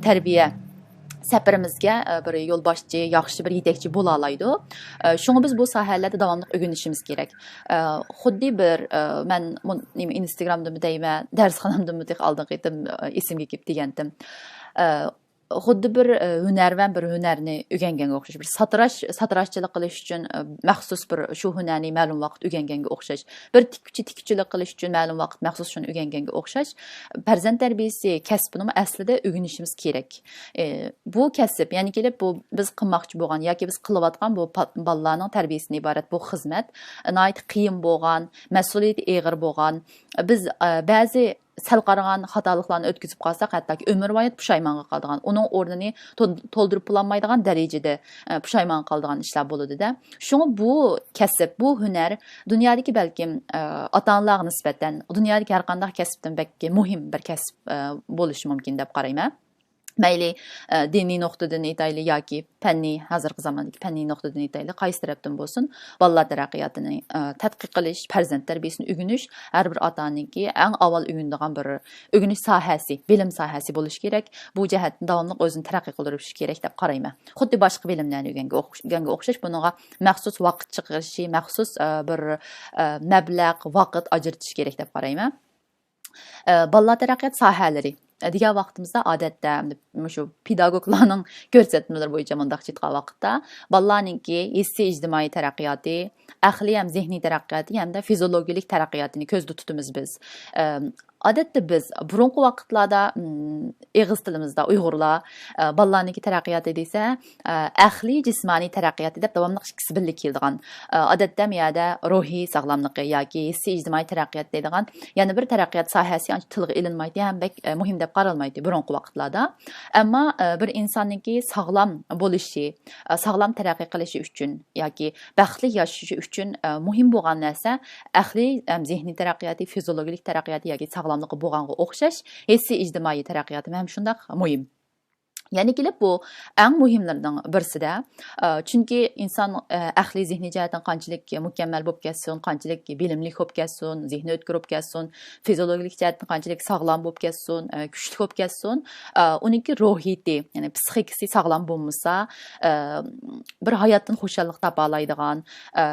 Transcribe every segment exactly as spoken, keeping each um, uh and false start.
تەربىيە سەپىرىمىزگە، ئە، بىر يولباشچى، ياخشى بىر يېتەكچى بولالايدۇ. ئە، شۇڭا بىز بۇ ساھەلەردە داۋاملىق ئۆگىنىشىمىز كېرەك. ئە، خۇددى بىر، ئە، مەن مۇن-، نېمە، ئىنستاگرامدىمۇ دەيمەن، دەرسخانامدىمۇ تېخى ئالدىنقى قېتىم، ئە، ئېسىمگە كېلىپ دېگەنتىم. ئە، خۇددى بىر، ئە، ھۈنەرۋەن بىر ھۈنەرنى ئۆگەنگەنگە ئوخشاش، بىر ساتىراش، ساتىراشچىلىق قىلىش ئۈچۈن، ئە، مەخسۇس بىر شۇ ھۈنەرنى مەلۇم ۋاقىت ئۆگەنگەنگە ئوخشاش، بىر تىككۈچى تىككۈچىلىك قىلىش ئۈچۈن مەلۇم ۋاقىت مەخسۇس شۇنى ئۆگەنگەنگە ئوخشاش، پەرزەنت تەربىيەسى كەسپىنىمۇ ئەسلىدە ئۆگىنىشىمىز كېرەك. ئى، بۇ كەسىپ، يەنە كېلىپ بۇ بىز قىلماقچى بولغان ياكى بىز قىلىۋاتقان بۇ پا-، بالىلارنىڭ تەربىيەسىدىن ئىبارەت بۇ خىزمەت ناھايىتى قىيىن بولغان، مەسئۇلىيىتى ئېغىر بولغان، بىز، ئە، بەزى سەل قارىغان خاتالىقلارنى ئۆتكۈزۈپ قالساق، ھەتتاكى ئۆمۈرۋايەت پۇشايمانغا قالىدىغان، ئۇنىڭ ئورنىنى تول-، تولدۇرۇپ بولالمايدىغان دەرىجىدە، ئە، پۇشايمانغا قالىدىغان ئىشلار بولىدۇ-دە. شۇڭا بۇ كەسىپ، بۇ ھۈنەر دۇنيادىكى بەلكىم، ئە، ئاتا-ئانىلارغا نىسبەتەن دۇنيادىكى ھەر قانداق كەسىپتىن بەك مۇھىم بىر كەسىپ، ئە، بولۇشى مۇمكىن دەپ قارايمەن. مەيلى، ئە، دىنىي نۇقتىدىن ئېيتايلى ياكى پەننىي، ھازىرقى زاماندىكى پەننىي نۇقتىدىن ئېيتايلى، قايسى تەرەپتىن بولسۇن، بالىلار تەرەققىياتىنى، ئە، تەتقىق قىلىش، پەرزەنت تەربىيەسىنى ئۆگىنىش ھەر بىر ئاتا-ئانىنىڭكى ئەڭ ئاۋۋال ئۆگىنىدىغان بىر ئۆگىنىش ساھەسى، بىلىم ساھەسى بولۇشى كېرەك. بۇ جەھەتتىن داۋاملىق ئۆزىنى تەرەققىي قىلدۇرۇشى كېرەك دەپ قارايمەن. خۇددى باشقا بىلىملەرنى ئۆگەنگەن ئوخش-، ئۆگەنگەن ئوخشاش، بۇنىڭغا مەخسۇس ۋاقىت چىقىرىشى، مەخسۇس، ئە، بىر، ئە، مەبلەغ، ۋاقىت ئاجرىتىش كېرەك دەپ قارايمەن. ئە، بالىلار تەرەققىيات ساھەلىرى، ئە، دېگەن ۋاقتىمىزدا، ئادەتتە مۇشۇ پېداگوگلارنىڭ كۆرسەتمىلىرى بويىچە مۇنداقچە ئېيتقان ۋاقىتتا، بالىلارنىڭكى ھېسسىي ئىجتىمائىي تەرەققىياتى، ئەقلىي ھەم زېھنىي تەرەققىياتى ھەمدە فىزىولوگىيەلىك تەرەققىياتىنى كۆزدە تۇتىمىز بىز. ئە، ئادەتتە بىز بۇرۇنقى ۋاقىتلاردا، ئىم، ئېغىز تىلىمىزدا ئۇيغۇرلار، ئە، بالىلارنىڭكى تەرەققىياتى دېسە، ئە، ئەقلىي، جىسمانىي تەرەققىياتى دەپ داۋاملىق ئىككىسى بىللە كېلىدىغان. ئە، ئادەتتە مۇ يەردە روھىي ساغلاملىقى ياكى ھېسسىي ئىجتىمائىي تەرەققىيات دەيدىغان يەنە بىر تەرەققىيات ساھەسى ئانچە تىلغا ئېلىنمايتتى ھەم بەك، ئە، مۇھىم دەپ قارالمايتتى بۇرۇنقى ۋاقىتلاردا. ئەمما، ئە، بىر ئىنساننىڭكى ساغلام بولۇشى، ئە، ساغلام تەرەققىي قىلىشى ئۈچۈن ياكى بەختلىك ياشىشى ئۈچۈن، ئە، مۇھىم بولغان نەرسە ئەقلىي ھەم زېھنىي تەرەققىياتى، فىزىولوگىيەلىك تەرەققىياتى ياكى ساغلاملىقى بولغانغا ئوخشاش، ھېسسىي ئىجتىمائىي تەرەققىياتىمۇ ھەم شۇنداق مۇھىم. يەنە كېلىپ بۇ ئەڭ مۇھىملىرىنىڭ بىرسىدە، ئە، چۈنكى ئىنسان، ئە، ئەقلىي زېھنىي جەھەتتىن قانچىلىك مۇكەممەل بولۇپ كەتسۇن، قانچىلىك بىلىملىك بولۇپ كەتسۇن، زېھنى ئۆتكۈر بولۇپ كەتسۇن، فىزىولوگىيەلىك جەھەتتىن قانچىلىك ساغلام بولۇپ كەتسۇن، ئە، كۈچلۈك بولۇپ كەتسۇن، ئە، ئۇنىڭكى روھىيىتى، يەنى پسىخىكىسى ساغلام بولمىسا، ئە، بىر ھاياتتىن خۇشاللىق تاپالايدىغان، ئە،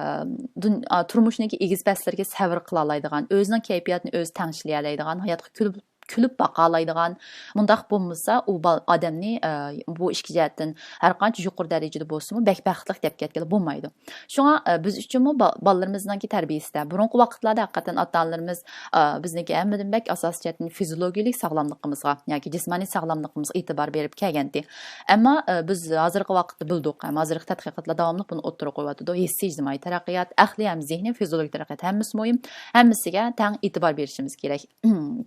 دۇن-، ئە، تۇرمۇشنىڭكى ئېگىز پەسلىرىگە سەۋر قىلالايدىغان، ئۆزىنىڭ كەيپىياتىنى ئۆزى تەڭشىلىيەلەيدىغان، ھاياتقا كۈلۈپ كۈلۈپ باقالايدىغان، مۇنداق بولمىسا، ئۇ بال-، ئادەمنى، ئە، بۇ ئىككى جەھەتتىن ھەر قانچە يۇقىرى دەرىجىدە بولسىمۇ، بەك بەختلىك دەپ كەتكىلى بولمايدۇ. شۇڭا، ئە، بىز ئۈچۈنمۇ با-، بالىلىرىمىزنىڭكى تەربىيەسىدە، بۇرۇنقى ۋاقىتلاردا ھەقىقەتەن ئاتا-ئانىلىرىمىز، ئە، بىزنىڭكى ھەممىدىن بەك ئاساسىي جەھەتتىن فىزىولوگىيەلىك ساغلاملىقىمىزغا ياكى جىسمانىي ساغلاملىقىمىزغا ئېتىبار بېرىپ كەلگەنتى. ئەمما، ئە، بىز ھازىرقى ۋاقىتتا بىلدۇق، ھەم ھازىرقى تەتقىقاتلار داۋاملىق بۇنى ئوتتۇرىغا قويۇۋاتىدۇ. ھېسسىي ئىجتىمائىي تەرەققىيات، ئەقلىي ھەم زېھنىي، فىزىولوگىيە تەرەققىيات ھەممىسى مۇھىم، ھەممىسىگە تەڭ ئېتىبار بېرىشىمىز كېرەك.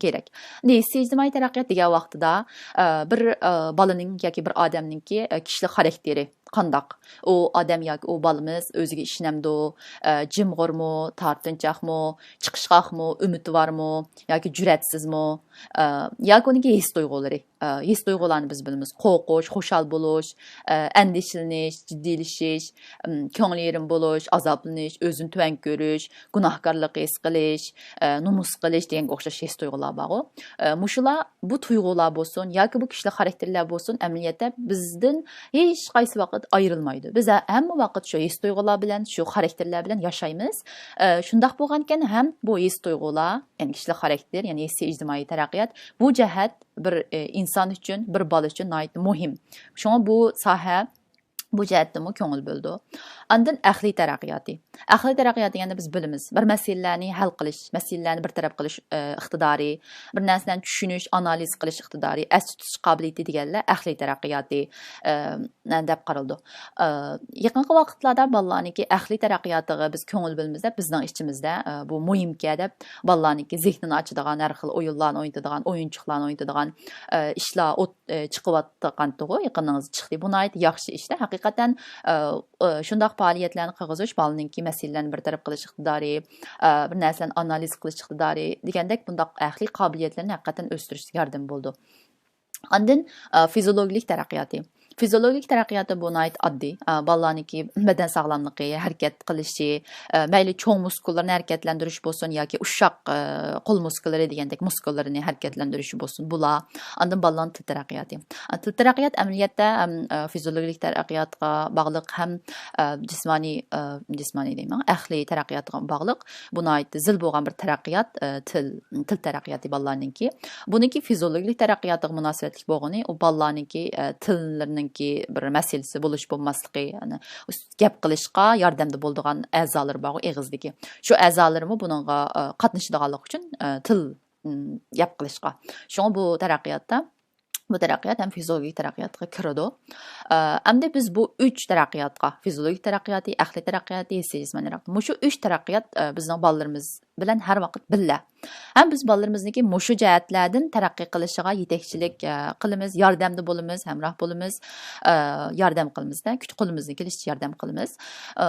كېرەك. ئەمدى ھېسسىي ئىجتىمائىي تەرەققىيات دېگەن ۋاقتىدا، ئە، بىر، ئە، بالىنىڭ ياكى بىر ئادەمنىڭكى، ئە، كىشىلىك خاراكتېرى قانداق؟ ئۇ ئادەم ياكى ئۇ بالىمىز ئۆزىگە ئىشىنەمدۇ؟ ئە، جىمغۇرمۇ، تارتىنچاقمۇ، چىقىشقاقمۇ، ئۈمىدۋارمۇ ياكى جۈرئەتسىزمۇ؟ ئە، ياكى ئۇنىڭكى ھېس تۇيغۇلىرى؟ ئە، ھېس تۇيغۇلارنى بىز بىلىمىز. قورقۇش، خۇشال بولۇش، ئە، ئەندىشىلىنىش، جىددىيلىشىش، ئىم، كۆڭلى يېرىم بولۇش، ئازابلىنىش، ئۆزىنى تۆۋەن كۆرۈش، گۇناھكارلىق ھېس قىلىش، ئە، نومۇس قىلىش دېگەنگە ئوخشاش ھېس تۇيغۇلار بارغۇ. ئە، مۇشۇلار، بۇ تۇيغۇلار بولسۇن ياكى بۇ كىشىلىك خاراكتېرلەر بولسۇن، ئەمەلىيەتتە بىزدىن ھېچقايسى ۋاقىت ئايرىلمايدۇ. بىز ھە-، ھەممە ۋاقىت شۇ ھېس تۇيغۇلار بىلەن، شۇ خاراكتېرلەر بىلەن ياشايمىز. ئە، شۇنداق بولغانىكەن ھەم بۇ ھېس تۇيغۇلار، يەنى كىشىلىك خاراكتېر، يەنى ھېسسىي ئىجتىمائىي تەرەققىيات، بۇ جەھەت بىر، ئە، ئىنسان ئۈچۈن، بىر بالا ئۈچۈن ناھايىتى مۇھىم. شۇڭا بۇ ساھە بۇ جەھەتتىنمۇ كۆڭۈل بۆلىدۇ. ئاندىن ئەقلىي تەرەققىياتى. ئەقلىي تەرەققىيات دېگەندە بىز بىلىمىز، بىر مەسىلىلەرنى ھەل قىلىش، مەسىلىلەرنى بىر تەرەپ قىلىش، ئە، ئىقتىدارى، بىر نەرسىلەرنى چۈشىنىش، ئانالىز قىلىش ئىقتىدارى، ئەستە تۇتۇش قابىلىيىتى دېگەنلەر ئەقلىي تەرەققىياتى، ئە، دەپ قارىلىدۇ. ئە، يېقىنقى ۋاقىتلاردا بالىلارنىڭكى ئەقلىي تەرەققىياتىغا بىز كۆڭۈل بۆلىمىز دەپ بىزنىڭ ئىچىمىزدە، ئە، بۇ مۇھىمكەن دەپ بالىلارنىڭكى زېھنىنى ئاچىدىغان، ھەر خىل ئويۇنلارنى ئوينىتىدىغان، ئويۇنچۇقلارنى ئوينىتىدىغان، ئە، ئىشلار ئوت-، ئە، چىقىۋاتقانتىغۇ، يېقىنىڭىزدا چىقتى. بۇ ناھايىتى ياخشى ئىشتا. ھەقىقەتەن، ئە، ئە، شۇنداق پائالىيەتلەرنى قىلغۇزۇش، بالىنىڭكى مەسىلىلەرنى بىر تەرەپ قىلىش ئىقتىدارى، ئە، بىر نەرسىلەرنى ئانالىز قىلىش ئىقتىدارى دېگەندەك بۇنداق ئەقلىي قابىلىيەتلەرنى ھەقىقەتەن ئۆستۈرۈشكە ياردىمى بولىدۇ. ئاندىن، ئە، فىزىولوگىيەلىك تەرەققىياتى. فىزىئولوگىك تەرەققىياتى بۇ ناھايىتى ئاددىي. ئا، بالىلارنىڭكى بەدەن ساغلاملىقى، ھەرىكەت قىلىشى، ئا، مەيلى چوڭ مۇسكۇللارنى ھەرىكەتلەندۈرۈش بولسۇن ياكى ئۇششاق، ئا، قول مۇسكۇللىرى دېگەندەك مۇسكۇللىرىنى ھەرىكەتلەندۈرۈشى بولسۇن، بۇلار. ئاندىن بالىلارنىڭ تىل تەرەققىياتى. ئا، تىل تەرەققىيات ئەمەلىيەتتە ھەم، ئا، فىزىئولوگىك تەرەققىياتقا باغلىق ھەم، ئا، جىسمانىي، ئا، جىسمانىي دەيمەن، ئەقلىي تەرەققىياتقا باغلىق. بۇ ناھايىتى زىل بولغان بىر تەرەققىيات، ئا، تىل، تىل تەرەققىياتى بالىلارنىڭكى. بۇنىڭكى فىزىئولوگىك تەرەققىياتىغا مۇناسىۋەتلىك بولغىنى، ئۇ بالىلارنىڭكى، ئە، تىللىرىنىڭكى بىر مەسىلىسى بولۇش بولماسلىقى، يەنى گەپ قىلىشقا ياردەمدە بولىدىغان ئەزالىرى بارغۇ ئېغىزدىكى. شۇ ئەزالىرىمۇ بۇنىڭغا، ئە، قاتنىشىدىغانلىقى ئۈچۈن، ئە، تىل، ئىم، گەپ قىلىشقا. شۇڭا بۇ تەرەققىياتتا، بۇ تەرەققىيات ھەم فىزىئولوگىك تەرەققىياتقا كىرىدۇ. ئە، ئەمدى بىز بۇ ئۈچ تەرەققىياتقا، فىزىئولوگىك تەرەققىياتى، ئەقلىي تەرەققىياتى، ھېسسىي جىسمانىي تەرەققىيات، مۇشۇ ئۈچ تەرەققىيات، ئە، بىزنىڭ بالىلىرىمىز بىلەن ھەر ۋاقىت بىللە. ھەم بىز بالىلىرىمىزنىڭكى مۇشۇ جەھەتلەردىن تەرەققىي قىلىشىغا يېتەكچىلىك، ئە، قىلىمىز، ياردەمدە بولىمىز، ھەمراھ بولىمىز، ئە، ياردەم قىلىمىزدە، كۈچ قولىمىزدىن كېلىشىچە ياردەم قىلىمىز. ئە،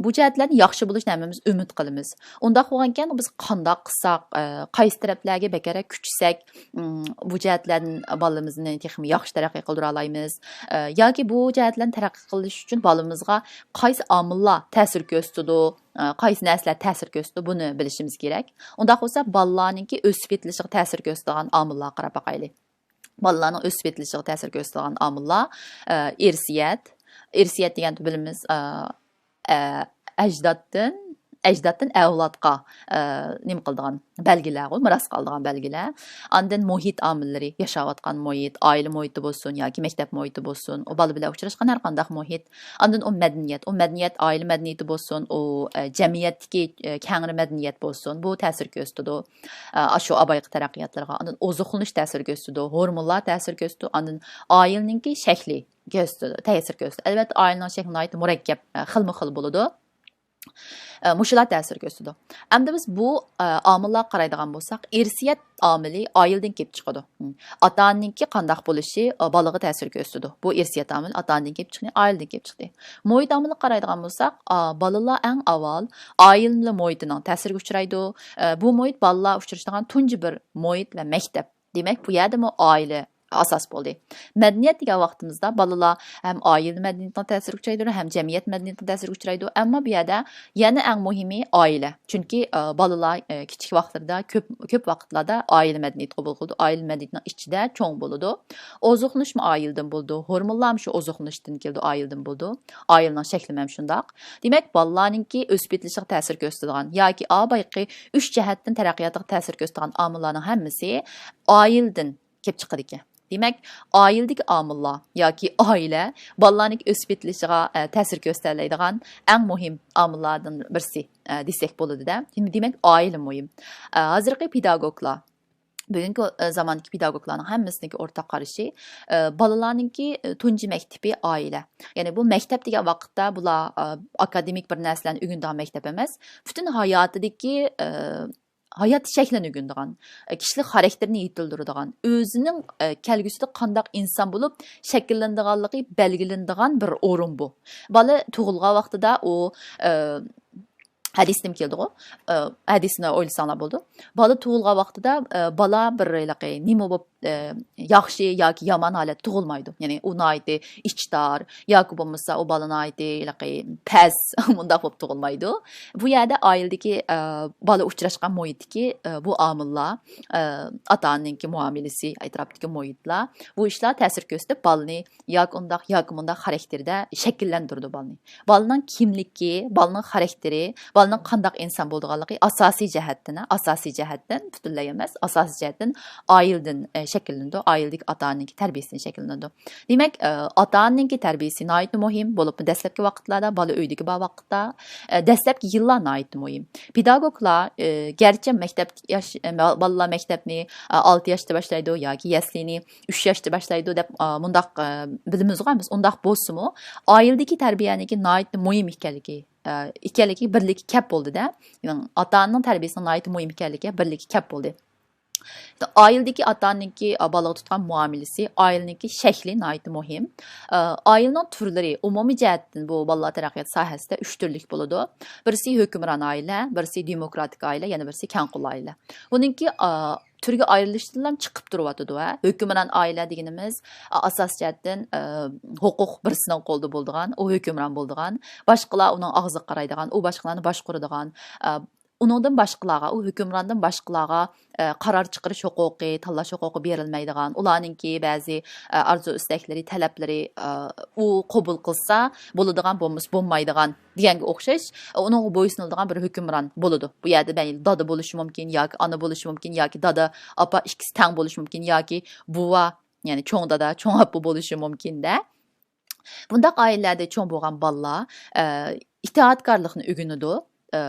بۇ جەھەتلەردە ياخشى بولۇشىنى ھەممىمىز ئۈمىد قىلىمىز. ئۇنداق بولغانكەن، بىز قانداق قىلساق، ئە، قايسى تەرەپلەرگە بەكرەك كۈچىسەك، ئىم، بۇ جەھەتلەردىن بالىمىزنى تېخىمۇ ياخشى تەرەققىي قىلدۇرالايمىز. ئە، ياكى بۇ جەھەتلەرنى تەرەققىي قىلىش ئۈچۈن بالىمىزغا قايسى ئامىللار تەسىر كۆرسىتىدۇ، ئە، قايسى نەرسىلەر تەسىر كۆرسىتىدۇ، بۇنى بىلىشىمىز كېرەك. ئۇنداق بولسا، بالىلارنىڭكى ئۆسۈپ يېتىلىشىغا تەسىر كۆرسىتىدىغان ئامىللارغا قاراپ باقايلى. بالىلارنىڭ ئۆسۈپ يېتىلىشىغا تەسىر كۆرسىتىدىغان ئامىللار، ئە، ئىرسىيەت. ئىرسىيەت دېگەندە بىلىمىز، ئە، ئە، ئەجدادتىن، ئەجدادتىن ئەۋلادقا، ئە، نېمە قىلىدىغان بەلگىلەرغۇ، مىراس قالىدىغان بەلگىلەر. ئاندىن مۇھىت ئامىللىرى، ياشاۋاتقان مۇھىت، ئائىلە مۇھىتى بولسۇن ياكى مەكتەپ مۇھىتى بولسۇن، ئۇ بالا بىلەن ئۇچراشقان ھەر قانداق مۇھىت. ئاندىن ئۇ مەدەنىيەت، ئۇ مەدەنىيەت، ئائىلە مەدەنىيىتى بولسۇن، ئۇ، ئە، جەمئىيەتتىكى، ئە، كەڭرى مەدەنىيەت بولسۇن، بۇ تەسىر كۆرسىتىدۇ. ئە، ئاشۇ ئاۋايقى تەرەققىياتلىرىغا. ئاندىن ئوزۇقلىنىش تەسىر كۆرسىتىدۇ، ھورمونلار تەسىر كۆرسىتىدۇ، ئاندىن ئائىلىنىڭكى شەكلى كۆرسىتىدۇ، تەسىر كۆرسىتىدۇ. ئەلۋەتتە، ئائىلىنىڭ شەكلى ناھايىتى مۇرەككەپ، ئە، خىلمۇ خىل بولىدۇ. ئە، مۇشۇلار تەسىر كۆرسىتىدۇ. ئەمدى بىز بۇ، ئە، ئامىللارغا قارايدىغان بولساق، ئىرسىيەت ئامىلى ئائىلىدىن كېلىپ چىقىدۇ. ھىم. ئاتا-ئانىنىڭكى قانداق بولۇشى، ئە، بالىغا تەسىر كۆرسىتىدۇ. بۇ ئىرسىيەت ئامىلى ئاتا-ئانىدىن كېلىپ چىقتى، ئائىلىدىن كېلىپ چىقتى. مۇھىت ئامىلىغا قارايدىغان بولساق، ئا، بالىلار ئەڭ ئاۋۋال ئائىلە مۇھىتىنىڭ تەسىرىگە ئۇچرايدۇ. ئە، بۇ مۇھىت بالىلار ئۇچرىشىدىغان تۇنجى بىر مۇھىت ۋە مەكتەپ. دېمەك، بۇ يەردىمۇ ئائىلە ئاساس بولدى. مەدەنىيەت دېگەن ۋاقتىمىزدا بالىلار ھەم ئائىلە مەدەنىيىتىنىڭ تەسىرىگە ئۇچرايدۇ، ھەم جەمئىيەت مەدەنىيىتىنىڭ تەسىرىگە ئۇچرايدۇ. ئەمما بۇ يەردە يەنە ئەڭ مۇھىمى ئائىلە. چۈنكى، ئە، بالىلار، ئە، كىچىك ۋاقىتلىرىدا كۆپ، كۆپ ۋاقىتلاردا ئائىلە مەدەنىيىتى قوبۇل قىلىدۇ. ئائىلە مەدەنىيىتىنىڭ ئىچىدە چوڭ بولىدۇ. ئوزۇقلىنىشمۇ ئائىلىدىن بولىدۇ. ھورمونلارمۇ شۇ ئوزۇقلىنىشتىن كېلىدۇ، ئائىلىدىن بولىدۇ. ئائىلىنىڭ شەكلىمۇ ھەم شۇنداق. دېمەك، بالىلارنىڭكى ئۆسۈپ يېتىلىشىگە تەسىر كۆرسىتىدىغان ياكى ئا بايىقى ئۈچ جەھەتتىن تەرەققىياتىغا تەسىر كۆرسىتىدىغان ئامىللارنىڭ ھەممىسى ئائىلىدىن كېلىپ چىقىدىكەن. دېمەك، ئائىلىدىكى ئامىللار ياكى ئائىلە بالىلارنىڭكى ئۆسۈپ يېتىلىشىغا، ئە، تەسىر كۆرسىتەلەيدىغان ئەڭ مۇھىم ئامىللاردىن بىرسى، ئە، دېسەك بولىدۇ-دە. دېمەك، ئائىلە مۇھىم. ئە، ھازىرقى پېداگوگلار، بۈگۈنكى، ئە، زاماندىكى پېداگوگلارنىڭ ھەممىسىنىڭكى ئورتاق قارىشى، ئە، بالىلارنىڭكى، ئە، تۇنجى مەكتىپى ئائىلە. يەنى بۇ مەكتەپ دېگەن ۋاقىتتا بۇلار، ئە، ئاكادېمىك بىر نەرسىلەرنى ئۆگىنىدىغان مەكتەپ ئەمەس. پۈتۈن ھاياتىدىكى، ئە، ھايات شەكلىنى ئۆگىنىدىغان، ئە، كىشىلىك خاراكتېرىنى يېتىلدۈرىدىغان، ئۆزىنىڭ، ئە، كەلگۈسىدە قانداق ئىنسان بولۇپ شەكىللىنىدىغانلىقى بەلگىلىنىدىغان بىر ئورۇن بۇ. بالا تۇغۇلغان ۋاقتىدا ئۇ، ئە، ھەدىس نېمە كېلىدىغۇ؟ ئە، ھەدىسنى ئويلىساڭلار بولىدۇ. بالا تۇغۇلغان ۋاقتىدا، ئە، بالا بىر ھېلىقى نېمە بولۇپ، ئە، ياخشى ياكى يامان ھالەتتە تۇغۇلمايدۇ. يەنى ئۇ ناھايىتى ئىچدار ياكى بولمىسا ئۇ بالا ناھايىتى ھېلىقى پەس، مۇنداق بولۇپ تۇغۇلمايدۇ. بۇ يەردە ئائىلىدىكى، ئە، بالا ئۇچراشقان مۇھىتتىكى، ئە، بۇ ئامىللار، ئە، ئاتا-ئانىنىڭكى مۇئامىلىسى، ئەتراپتىكى مۇھىتلار، بۇ ئىشلار تەسىر كۆرسىتىپ بالىنى ياكى ئۇنداق، ياكى مۇنداق خاراكتېرىدە شەكىللەندۈرىدۇ بالىنى. بالىنىڭ كىملىكى، بالىنىڭ خاراكتېرى، بالىنىڭ قانداق ئىنسان بولىدىغانلىقى ئاساسىي جەھەتتىن، ئاساسىي جەھەتتىن، پۈتۈنلەي ئەمەس، ئاساسىي جەھەتتىن ئائىلىدىن، ئە، شەكىللىنىدۇ، ئائىلىدىكى ئاتا-ئانىنىڭكى تەربىيەسىدىن شەكىللىنىدۇ. دېمەك، ئە، ئاتا-ئانىنىڭكى تەربىيەسى ناھايىتى مۇھىم، بولۇپمۇ دەسلەپكى ۋاقىتلاردا، بالا ئۆيدىكى بار ۋاقىتتا، ئە، دەسلەپكى يىللار ناھايىتى مۇھىم. پېداگوگلار، ئە، گەرچە مەكتەپ ياش، ئە، بالىلار مەكتەپنى، ئە، ئالتە ياشتا باشلايدۇ ياكى يەسلىنى ئۈچ ياشتا باشلايدۇ دەپ، ئا، مۇنداق، ئا، بىلىمىز بار بىز. ئۇنداق بولسىمۇ، ئائىلىدىكى تەربىيەنىڭكى ناھايىتى مۇھىم ئىكەنلىكى، ئا، ئىكەنلىكى بىرلىككە كەپ بولدى-دە. يەنى ئاتا-ئانىنىڭ تەربىيەسىنىڭ ناھايىتى مۇھىم ئىكەنلىكى بىرلىككە كەپ بولدى. ئائىلىدىكى ئاتا-ئانىنىڭكى، ئا، بالىغا تۇتقان مۇئامىلىسى، ئائىلىنىڭكى شەكلى ناھايىتى مۇھىم. ئا، ئائىلىنىڭ تۈرلىرى ئومۇمىي جەھەتتىن بۇ بالىلار تەرەققىيات ساھەسىدە ئۈچ تۈرلۈك بولىدۇ. بىرسى ھۆكۈمران ئائىلە، بىرسى دېموكراتىك ئائىلە، يەنە بىرسى كەڭ قوللۇق ئائىلە. بۇنىڭكى، ئا، تۈرگە ئايرىلىشتىنلا چىقىپ تۇرۇۋاتىدۇ. ھە؟ ھۆكۈمران ئائىلە دېگىنىمىز، ئا، ئاساسىي جەھەتتىن، ئە، ھوقۇق بىرسىنىڭ قولىدا بولىدىغان، ئۇ ھۆكۈمران بولىدىغان، باشقىلار ئۇنىڭ ئاغزىغا قارايدىغان، ئۇ باشقىلارنى باشقۇرىدىغان، ئە، ئۇنىڭدىن باشقىلارغا، ئۇ ھۆكۈمراندىن باشقىلارغا، ئە، قارار چىقىرىش ھوقۇقى، تاللاش ھوقۇقى بېرىلمەيدىغان، ئۇلارنىڭكى بەزى، ئە، ئارزۇ ئىستەكلىرى، تەلەپلىرى، ئە، ئۇ قوبۇل قىلسا بولىدىغان، بولمىسا بولمايدىغان دېگەنگە ئوخشاش، ئۇنىڭغا بويسۇنىلىدىغان بىر ھۆكۈمران بولىدۇ. بۇ يەردە مەيلى دادا بولۇشى مۇمكىن، ياكى ئانا بولۇشى مۇمكىن، ياكى دادا، ئاپا ئىككىسى تەڭ بولۇشى مۇمكىن، ياكى بوۋا، يەنى چوڭ دادا، چوڭ ئاپا بولۇشى مۇمكىن-دە. بۇنداق ئائىلىلەردە چوڭ بولغان بالىلار، ئە، ئىتائەتكارلىقنى ئۆگىنىدۇ. ئە،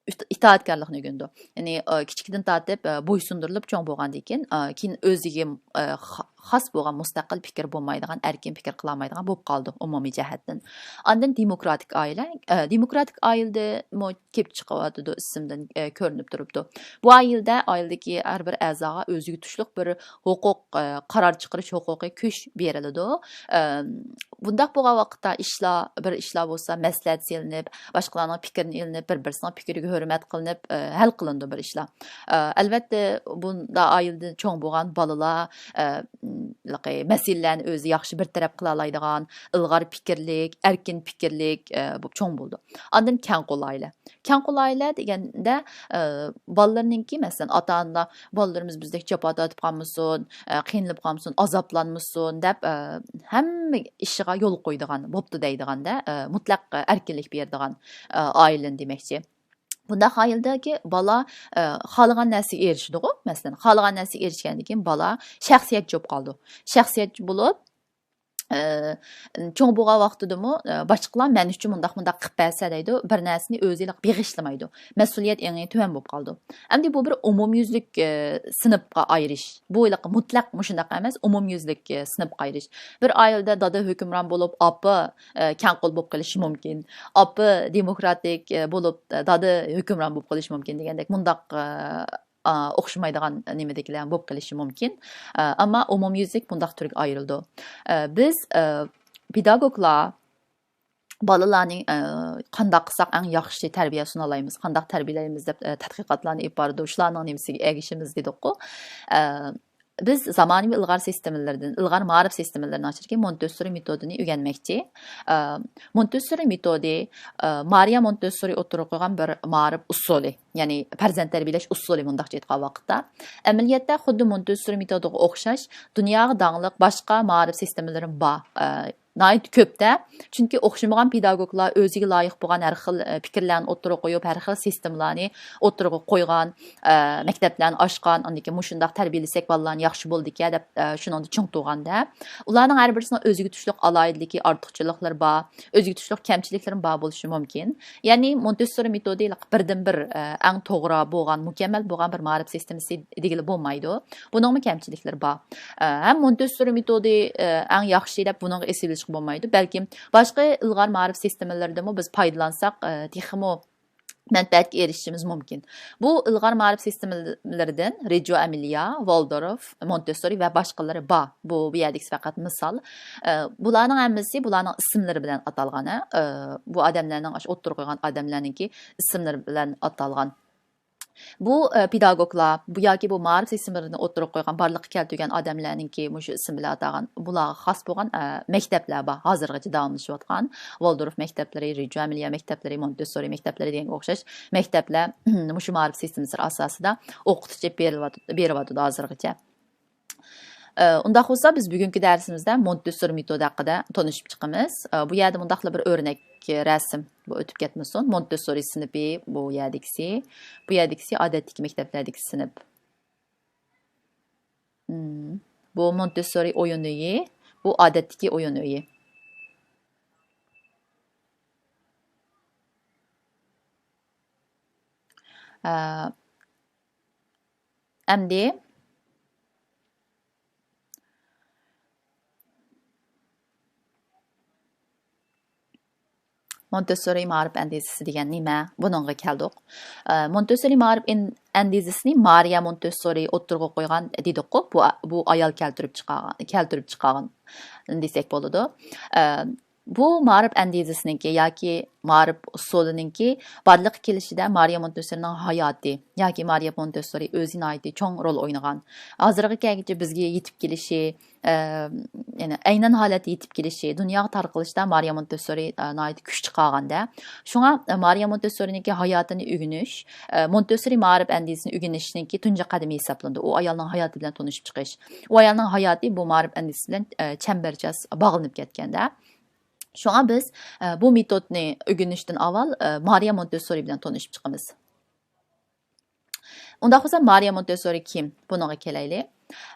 ئىت-، ئىتائەتكارلىقنى ئۆگىنىدۇ. يەنى، ئە، كىچىكىدىن تارتىپ، ئە، بويسۇندۇرۇلۇپ چوڭ بولغاندىن كېيىن، ئە، كېيىن ئۆزىگە، ئە، خا-، خاس بولغان مۇستەقىل پىكىر بولمايدىغان، ئەركىن پىكىر قىلالمايدىغان بولۇپ قالىدۇ ئومۇمىي جەھەتتىن. ئاندىن دېموكراتىك ئائىلە، ئە، دېموكراتىك ئائىلىدىمۇ كېلىپ چىقىۋاتىدۇ، ئىسىمدىن، ئە، كۆرۈنۈپ تۇرۇپتۇ. بۇ ئائىلىدە، ئائىلىدىكى ھەر بىر ئەزاغا ئۆزىگە تۇشلۇق بىر ھوقۇق، ئە، قارار چىقىرىش ھوقۇقى، كۈچ بېرىلىدۇ. ئەم، بۇنداق بولغان ۋاقىتتا ئىشلار، بىر ئىشلار بولسا مەسلىھەت سېلىنىپ، باشقىلارنىڭ پىكرىنى ئېلىنىپ، بىر-، بىرسىنىڭ پىكرىگە ھۆرمەت قىلىنىپ، ئە، ھەل قىلىنىدۇ بىر ئىشلار. ئە، ئەلۋەتتە، بۇنداق ئائىلىدىن چوڭ بولغان بالىلار، ئە، م، مەسىلىلەرنى ئۆزى ياخشى بىر تەرەپ قىلالايدىغان، ئىلغار پىكىرلىك، ئەركىن پىكىرلىك، ئە، بولۇپ چوڭ بولىدۇ. ئاندىن كەڭ قول ئائىلە. كەڭ قول ئائىلە دېگەندە، ئە، بالىلىرىنىڭكى، مەسىلەن، ئاتا-ئانىلار، «بالىلىرىمىز بىزدەك جاپا تارتىپ قالمىسۇن، ئە، قىينىلىپ قالمىسۇن، ئازابلانمىسۇن» دەپ، ئە، ھەممە ئىشىغا يول قويىدىغان، «بوپتۇ» دەيدىغاندە، ئە، مۇتلەق ئەركىنلىك بېرىدىغان، ئە، ئائىلىنى دېمەكچى. بۇنداق ئائىلىدىكى بالا، ئە، خالىغان نەرسىگە ئېرىشىدىغۇ. مەسىلەن، خالىغان نەرسىگە ئېرىشكەندىن كېيىن بالا شەخسىيەتچى بولۇپ قالىدۇ. شەخسىيەتچى بولۇپ، ئە، چوڭ بولغان ۋاقتىدىمۇ، ئە، باشقىلار مەن ئۈچۈن مۇنداق، مۇنداق قىلىپ بەرسە دەيدۇ، بىر نەرسىنى ئۆزى بېغىشلىمايدۇ. مەسئۇلىيەت ئېڭى تۆۋەن بولۇپ قالىدۇ. ئەمدى بۇ بىر ئومۇميۈزلۈك، ئە، سىنىپقا ئايرىش. بۇ ھېلىقى مۇتلەق مۇشۇنداق ئەمەس، ئومۇميۈزلۈك، ئە، سىنىپقا ئايرىش. بىر ئائىلىدە دادا ھۆكۈمران بولۇپ، ئاپا، ئە، كەڭ قول بولۇپ قېلىشى مۇمكىن. ئاپا دېموكراتىك، ئە، بولۇپ، ئە، دادا ھۆكۈمران بولۇپ قېلىشى مۇمكىن دېگەندەك مۇنداق، ئە، ئا، ئوخشىمايدىغان نېمىدىكىلەر بولۇپ قېلىشى مۇمكىن. ئە، ئەمما ئومۇميۈزلۈك بۇنداق تۈرگە ئايرىلىدۇ. ئە، بىز، ئە، پېداگوگلار بالىلارنى، ئە، قانداق قىلساق ئەڭ ياخشى تەربىيە سۇنالايمىز، قانداق تەربىيەلەيمىز دەپ، ئە، تەتقىقاتلارنى ئېلىپ بارىدۇ. شۇلارنىڭ نېمىسىگە ئەگىشىمىز دېدۇققۇ. ئە، بىز زامانىۋى ئىلغار سىستېمىلىرىدىن، ئىلغار مائارىپ سىستېمىلىرىنىڭ ئىچىدىكى مونتېسسورى مېتودىنى ئۆگەنمەكچى. ئە، مونتېسسورى مېتودى، ئە، مارىيا مونتېسسورى ئوتتۇرىغا قويغان بىر مائارىپ ئۇسۇلى، يەنى پەرزەنت تەربىيەلەش ئۇسۇلى مۇنداقچە ئېيتقان ۋاقىتتا. ئەمەلىيەتتە خۇددى مونتېسسورى مېتودىغا ئوخشاش دۇنياغا داڭلىق باشقا مائارىپ سىستېمىلىرىمۇ بار. ئە، ناھايىتى كۆپتە. چۈنكى ئوخشىمىغان پېداگوگلار ئۆزىگە لايىق بولغان ھەر خىل، ئە، پىكىرلەرنى ئوتتۇرىغا قويۇپ، ھەر خىل سىستېمىلارنى ئوتتۇرىغا قويغان، ئە، مەكتەپلەرنى ئاچقان، ئاندىن كېيىن مۇشۇنداق تەربىيەلىسەك بالىلارنى ياخشى بولىدىكەن دەپ، ئە، شۇنىڭدا چىڭ تۇرغاندا، ئۇلارنىڭ ھەر بىرسىنىڭ ئۆزىگە تۇشلۇق ئالاھىدىلىكى، ئارتۇقچىلىقلىرى بار، ئۆزىگە تۇشلۇق كەمچىلىكلىرىمۇ بار بولۇشى مۇمكىن. يەنى مونتېسسورى مېتودى بىردىنبىر، ئە، ئەڭ توغرا بولغان، مۇكەممەل بولغان بىر مائارىپ سىستېمىسى دېگىلى بولمايدۇ. بۇنىڭمۇ كەمچىلىكلىرى بار. ئە، ھەم مونتېسسورى مېتودى، ئە، ئەڭ ياخشى دەپ بۇنىڭغا ئېسىۋېلىشقا بولمايدۇ. بەلكىم باشقا ئىلغار مائارىپ سىستېمىلىرىدىمۇ بىز پايدىلانساق، ئە، تېخىمۇ مەنپەئەتكە ئېرىشىشىمىز مۇمكىن. بۇ ئىلغار مائارىپ سىستېمىلىرىدىن رېجو ئەمېلىيا، ۋالدورف، مونتېسسورى ۋە باشقىلىرى بار. بۇ، بۇ يەردىكىسى پەقەت مىسال. ئە، بۇلارنىڭ ھەممىسى بۇلارنىڭ ئىسىملىرى بىلەن ئاتالغان، ھە. ئە، بۇ ئادەملەرنىڭ، ئاشۇ ئوتتۇرىغا قويغان ئادەملەرنىڭكى ئىسىملىرى بىلەن ئاتالغان. بۇ، ئە، پېداگوگلار، بۇ ياكى بۇ مائارىپ سىستېمىلىرىنى ئوتتۇرىغا قويغان، بارلىققا كەلتۈرگەن ئادەملەرنىڭكى مۇشۇ ئىسىم بىلەن ئاتالغان، بۇلارغا خاس بولغان، ئە، مەكتەپلەر بار. ھازىرغىچە داۋاملىشىۋاتقان ۋالدورف مەكتەپلىرى، رېجو ئەمەلىيا مەكتەپلىرى، مونتېسسورى مەكتەپلىرى دېگەنگە ئوخشاش مەكتەپلەر مۇشۇ مائارىپ سىستېمىسى ئاساسىدا ئوقۇتۇش ئېلىپ بېرىلىۋات-، بېرىۋاتىدۇ ھازىرغىچە. ئە، ئۇنداق بولسا، بىز بۈگۈنكى دەرسىمىزدە مونتېسسورى مېتودى ھەققىدە تونۇشۇپ چىقىمىز. ئە، بۇ يەردە مۇنداقلا بىر ئۆرنەك رەسىم، بۇ ئۆتۈپ كەتمىسۇن. مونتېسسورى سىنىپى بۇ يەردىكىسى، بۇ يەردىكىسى ئادەتتىكى مەكتەپلەردىكى سىنىپ. مم. بۇ مونتېسسورى ئويۇن ئۆيى، بۇ ئادەتتىكى ئويۇن ئۆيى. ئە، ئەمدى مونتېسسورى مائارىپ ئەندىزىسى دېگەن نېمە؟ بۇنىڭغا كەلدۇق. ئە، مونتېسسورى مائارىپ ئەن-، ئەندىزىسىنى مارىيا مونتېسسورى ئوتتۇرىغا قويغان دېدۇققۇ، بۇ، بۇ ئايال كەلتۈرۈپ چىقارغان، كەلتۈرۈپ چىقارغان دېسەك بولىدۇ. ئە، بۇ مائارىپ ئەندىزىسىنىڭكى ياكى مائارىپ ئۇسۇلىنىڭكى بارلىققا كېلىشىدە مارىيا مونتېسسورىنىڭ ھاياتى ياكى مارىيا مونتېسسورى ئۆزى ناھايىتى چوڭ رول ئوينىغان. ھازىرغا كەلگۈچە بىزگە يېتىپ كېلىشى، ئە، يەنى ئەينەن ھالەتتە يېتىپ كېلىشى، دۇنياغا تارقىلىشتا مارىيا مونتېسسورى، ئە، ناھايىتى كۈچ چىقارغاندا. شۇڭا، ئە، مارىيا مونتېسسورىنىڭكى ھاياتىنى ئۆگىنىش، ئە، مونتېسسورى مائارىپ ئەندىزىسىنى ئۆگىنىشنىڭكى تۇنجى قەدىمى ھېسابلىنىدۇ. ئۇ ئايالنىڭ ھاياتى بىلەن تونۇشۇپ چىقىش. ئۇ ئايالنىڭ ھاياتى بۇ مائارىپ ئەندىزىسى بىلەن، ئە، چەمبەرچاس باغلىنىپ كەتكەندە. شۇڭا بىز، ئە، بۇ مېتودنى ئۆگىنىشتىن ئاۋۋال، ئە، مارىيا مونتېسسورى بىلەن تونۇشۇپ چىقىمىز. ئۇنداق بولسا، مارىيا مونتېسسورى كىم؟ بۇنىڭغا كېلەيلى.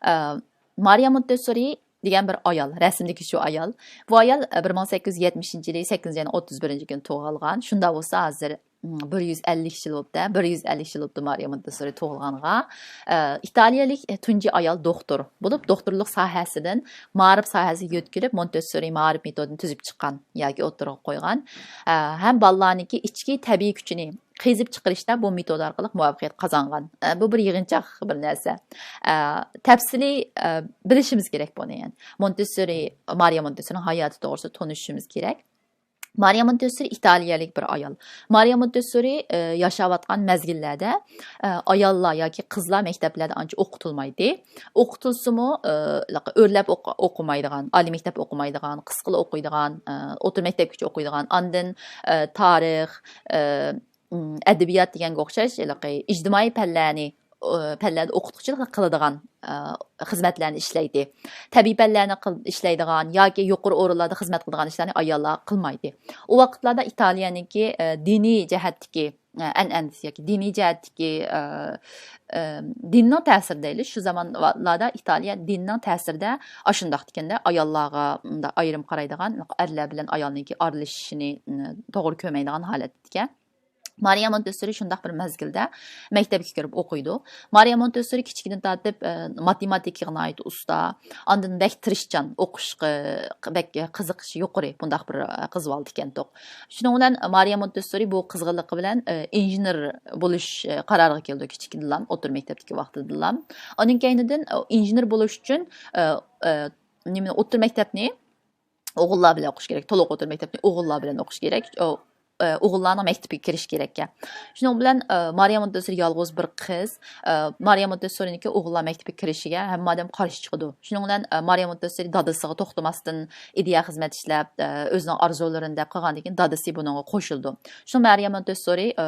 ئە، مارىيا مونتېسسورى دېگەن بىر ئايال، رەسىمدىكى شۇ ئايال. بۇ ئايال، ئە، بىر مىڭ سەككىز يۈز يەتمىشىنچى يىلى سەككىزىنچى ئاينىڭ ئوتتۇز بىرىنچى كۈنى تۇغۇلغان. شۇنداق بولسا، ھازىر، م، بىر يۈز ئەللىك يىل بوپتۇ، بىر يۈز ئەللىك يىل بوپتۇ مارىيا مونتېسسورى تۇغۇلغانغا. ئە، ئىتالىيەلىك، ئە، تۇنجى ئايال دوختۇر بولۇپ، دوختۇرلۇق ساھەسىدىن مائارىپ ساھەسىگە يۆتكىلىپ، مونتېسسورى مائارىپ مېتودىنى تۈزۈپ چىققان ياكى ئوتتۇرىغا قويغان. ئە، ھەم بالىلارنىڭكى ئىچكى تەبىئىي كۈچىنى قېزىپ چىقىرىشتا بۇ مېتود ئارقىلىق مۇۋەپپەقىيەت قازانغان. ئە، بۇ بىر يىغىنچاق بىر نەرسە. ئە، تەپسىلىي، ئە، بىلىشىمىز كېرەك بۇنى، يەنى. مونتېسسورى، مارىيا مونتېسسورىنىڭ ھاياتى توغرىسىدا تونۇشۇشىمىز كېرەك. مارىيا مونتېسسورى ئىتالىيەلىك بىر ئايال. مارىيا مونتېسسورى، ئە، ياشاۋاتقان مەزگىللەردە، ئە، ئاياللار ياكى قىزلار مەكتەپلەردە ئانچە ئوقۇتۇلمايتتى. ئوقۇتۇلسىمۇ، ئە، ئۆرلەپ ئوقۇ-، ئوقۇمايدىغان، ئالىي مەكتەپ ئوقۇمايدىغان، قىسقىلا ئوقۇيدىغان، ئە، ئوتتۇرا مەكتەپكىچە ئوقۇيدىغان، ئاندىن، ئە، تارىخ، ئە، م، ئەدەبىيات دېگەنگە ئوخشاش، ھېلىقى ئىجتىمائىي پەنلەرنى، ئە، پەنلەردە ئوقۇتقۇچىلىق قىلىدىغان، ئە، خىزمەتلەرنى ئىشلەيتتى. تەبىئىي پەنلەرنى قىل-، ئىشلەيدىغان ياكى يۇقىرى ئورۇنلاردا خىزمەت قىلىدىغان ئىشلارنى ئاياللار قىلمايتتى. ئۇ ۋاقىتلاردا ئىتالىيەنىڭكى، ئە، دىنىي جەھەتتىكى، ئە، ئەنئەنىسى ياكى دىنىي جەھەتتىكى، ئە، ئە، دىننىڭ تەسىرى دەيلى، شۇ زامانلاردا ئىتالىيە دىننىڭ تەسىرىدە ئاشۇنداق ئىكەندە، ئاياللارغا مۇنداق ئايرىم قارايدىغان، ئەرلەر بىلەن ئايالنىڭكى ئارىلىشىشىنى، م، توغرا كۆرمەيدىغان ھالەتتىكەن. مارىيا مونتېسسورى شۇنداق بىر مەزگىلدە مەكتەپكە كىرىپ ئوقۇيدۇ. مارىيا مونتېسسورى كىچىكىدىن تارتىپ، ئە، ماتېماتىكىغا ناھايىتى ئۇستا، ئاندىن بەك تىرىشچان، ئوقۇشقا بەك قىزىقىشى يۇقىرى، بۇنداق بىر، ئە، قىز بالا ئىكەنتۇق. شۇنىڭ بىلەن مارىيا مونتېسسورى بۇ قىزغىنلىقى بىلەن، ئە، ئىنژېنېر بولۇش، ئە، قارارىغا كېلىدۇ كىچىكىدىنلا، ئوتتۇرا مەكتەپتىكى ۋاقتىدىنلا. ئاندىن كەينىدىن، ئە، ئىنژېنېر بولۇش ئۈچۈن، ئە، ئە، نېمە، ئوتتۇرا مەكتەپنى ئوغۇللار بىلەن ئوقۇش كېرەك، تولۇق ئوتتۇرا مەكتەپنى ئوغۇللار بىلەن ئوقۇش كېرەك. ئۇ، ئە، ئوغۇللارنىڭ مەكتىپىگە كىرىش كېرەككەن. شۇنىڭ بىلەن، ئە، مارىيا مونتېسسورى يالغۇز بىر قىز. ئە، مارىيا مونتېسسورىنىڭكى ئوغۇللار مەكتىپىگە كىرىشىگە ھەممە ئادەم قارشى چىقىدۇ. شۇنىڭ بىلەن، ئە، مارىيا مونتېسسورى دادىسىغا توختىماستىن ئىدىيە خىزمەت ئىشلەپ، ئە، ئۆزىنىڭ ئارزۇلىرىنى دەپ قىلغاندىن كېيىن دادىسى بۇنىڭغا قوشۇلىدۇ. شۇ مارىيا مونتېسسورى، ئە،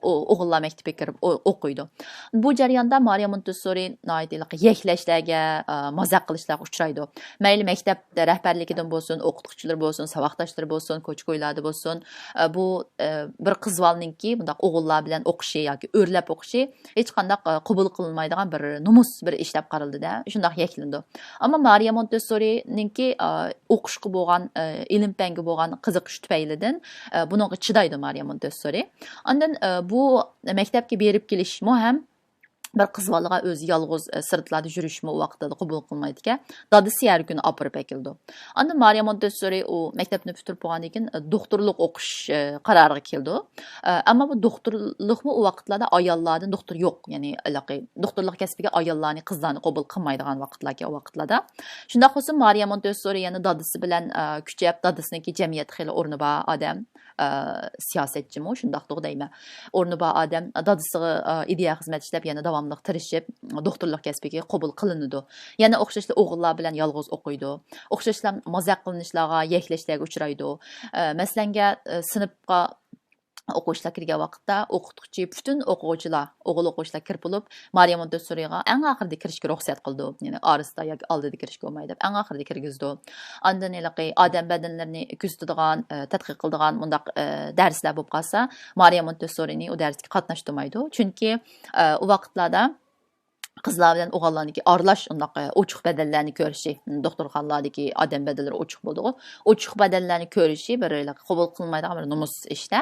ئو-، ئوغۇللار مەكتىپىگە كىرىپ ئو-، ئوقۇيدۇ. بۇ جەرياندا مارىيا مونتېسسورى ناھايىتى يەكلەشلەرگە، ئە، مازاق قىلىشلارغا ئۇچرايدۇ. مەيلى مەكتەپ رەھبەرلىكىدىن بولسۇن، ئوقۇتقۇچىلىرى بولسۇن، ساۋاقداشلىرى بولسۇن، كوچا-كويلاردا بولسۇن، ئە، بۇ، ئە، بىر قىز بالىنىڭكى بۇنداق ئوغۇللار بىلەن ئوقۇشى ياكى ئۆرلەپ ئوقۇشى ھېچقانداق، ئە، قوبۇل قىلىنمايدىغان بىر نومۇس، بىر ئىش دەپ قارىلىدىدە، شۇنداق يەكلىنىدۇ. ئەمما مارىيا مونتېسسورىنىڭكى، ئە، ئوقۇشقا بولغان، ئە، ئىلىم-پەنگە بولغان قىزىقىشى تۈپەيلىدىن، ئە، بۇنىڭغا چىدايدۇ مارىيا مونتېسسورى. ئاندىن، ئە، بۇ مەكتەپكە بېرىپ كېلىشمۇ ھەم بىر قىز بالىغا ئۆزى يالغۇز، ئە، سىرتلاردا يۈرۈشمۇ ئۇ ۋاقىتلاردا قوبۇل قىلمايدىكەن. دادىسى ھەر كۈنى ئاپىرىپ ئەكېلىدۇ. ئاندىن مارىيا مونتېسسورى ئۇ مەكتەپنى پۈتتۈرۈپ بولغاندىن كېيىن، ئە، دوختۇرلۇق ئوقۇش، ئە، قارارىغا كېلىدۇ. ئە، ئەمما بۇ دوختۇرلۇقمۇ ئۇ ۋاقىتلاردا ئاياللاردىن دوختۇر يوق. يەنى، ھېلىقى دوختۇرلۇق كەسپىگە ئاياللارنى، قىزلارنى قوبۇل قىلمايدىغان ۋاقىتلاركەن ئۇ ۋاقىتلاردا. شۇنداق بولسا مارىيا مونتېسسورى يەنە دادىسى بىلەن، ئە، كۈچەپ، دادىسىنىڭكى جەمئىيەتتە خېلى ئورنى بار ئادەم. ئە، سىياسەتچىمۇ شۇنداقتۇغۇ دەيمەن. ئورنى بار ئادەم دادىسىغا، ئە، ئىدىيە خىزمەت ئىشلەپ، يەنە داۋاملىق تىرىشىپ، دوختۇرلۇق كەسپىگە قوبۇل قىلىنىدۇ. يەنە ئوخشاشلا ئوغۇللار بىلەن يالغۇز ئوقۇيدۇ. ئوخشاشلا مازاق قىلىنىشلارغا، يەكلەشلەرگە ئۇچرايدۇ. ئە، مەسىلەنگە، ئە، سىنىپقا ئوقۇغۇچىلار كىرگەن ۋاقىتتا ئوقۇتقۇچى پۈتۈن ئوقۇغۇچىلار، ئوغۇل ئوقۇغۇچىلار كىرىپ بولۇپ، مارىيا مونتېسسورىغا ئەڭ ئاخىرىدا كىرىشكە رۇخسەت قىلىدۇ. يەنى ئارىسىدا ياكى ئالدىدا كىرىشكە بولمايدۇ دەپ ئەڭ ئاخىرىدا كىرگۈزىدۇ. ئاندىن ھېلىقى ئادەم بەدەنلىرىنى كۆزىتىدىغان، ئە، تەتقىق قىلىدىغان مۇنداق، ئە، دەرسلەر بولۇپ قالسا، مارىيا مونتېسسورىنى ئۇ دەرسكە قاتناشتۇرمايدۇ. چۈنكى، ئە، ئۇ ۋاقىتلاردا قىزلار بىلەن ئوغۇللارنىڭكى ئارىلاش ئۇنداق، ئە، ئوچۇق بەدەنلەرنى كۆرۈشى، دوختۇرخانىلاردىكى ئادەم بەدەنلىرى ئوچۇق بولىدىغۇ. ئوچۇق بەدەنلەرنى كۆرۈشى بىر ھېلىقى قوبۇل قىلىنمايدىغان بىر نومۇس ئىشتە.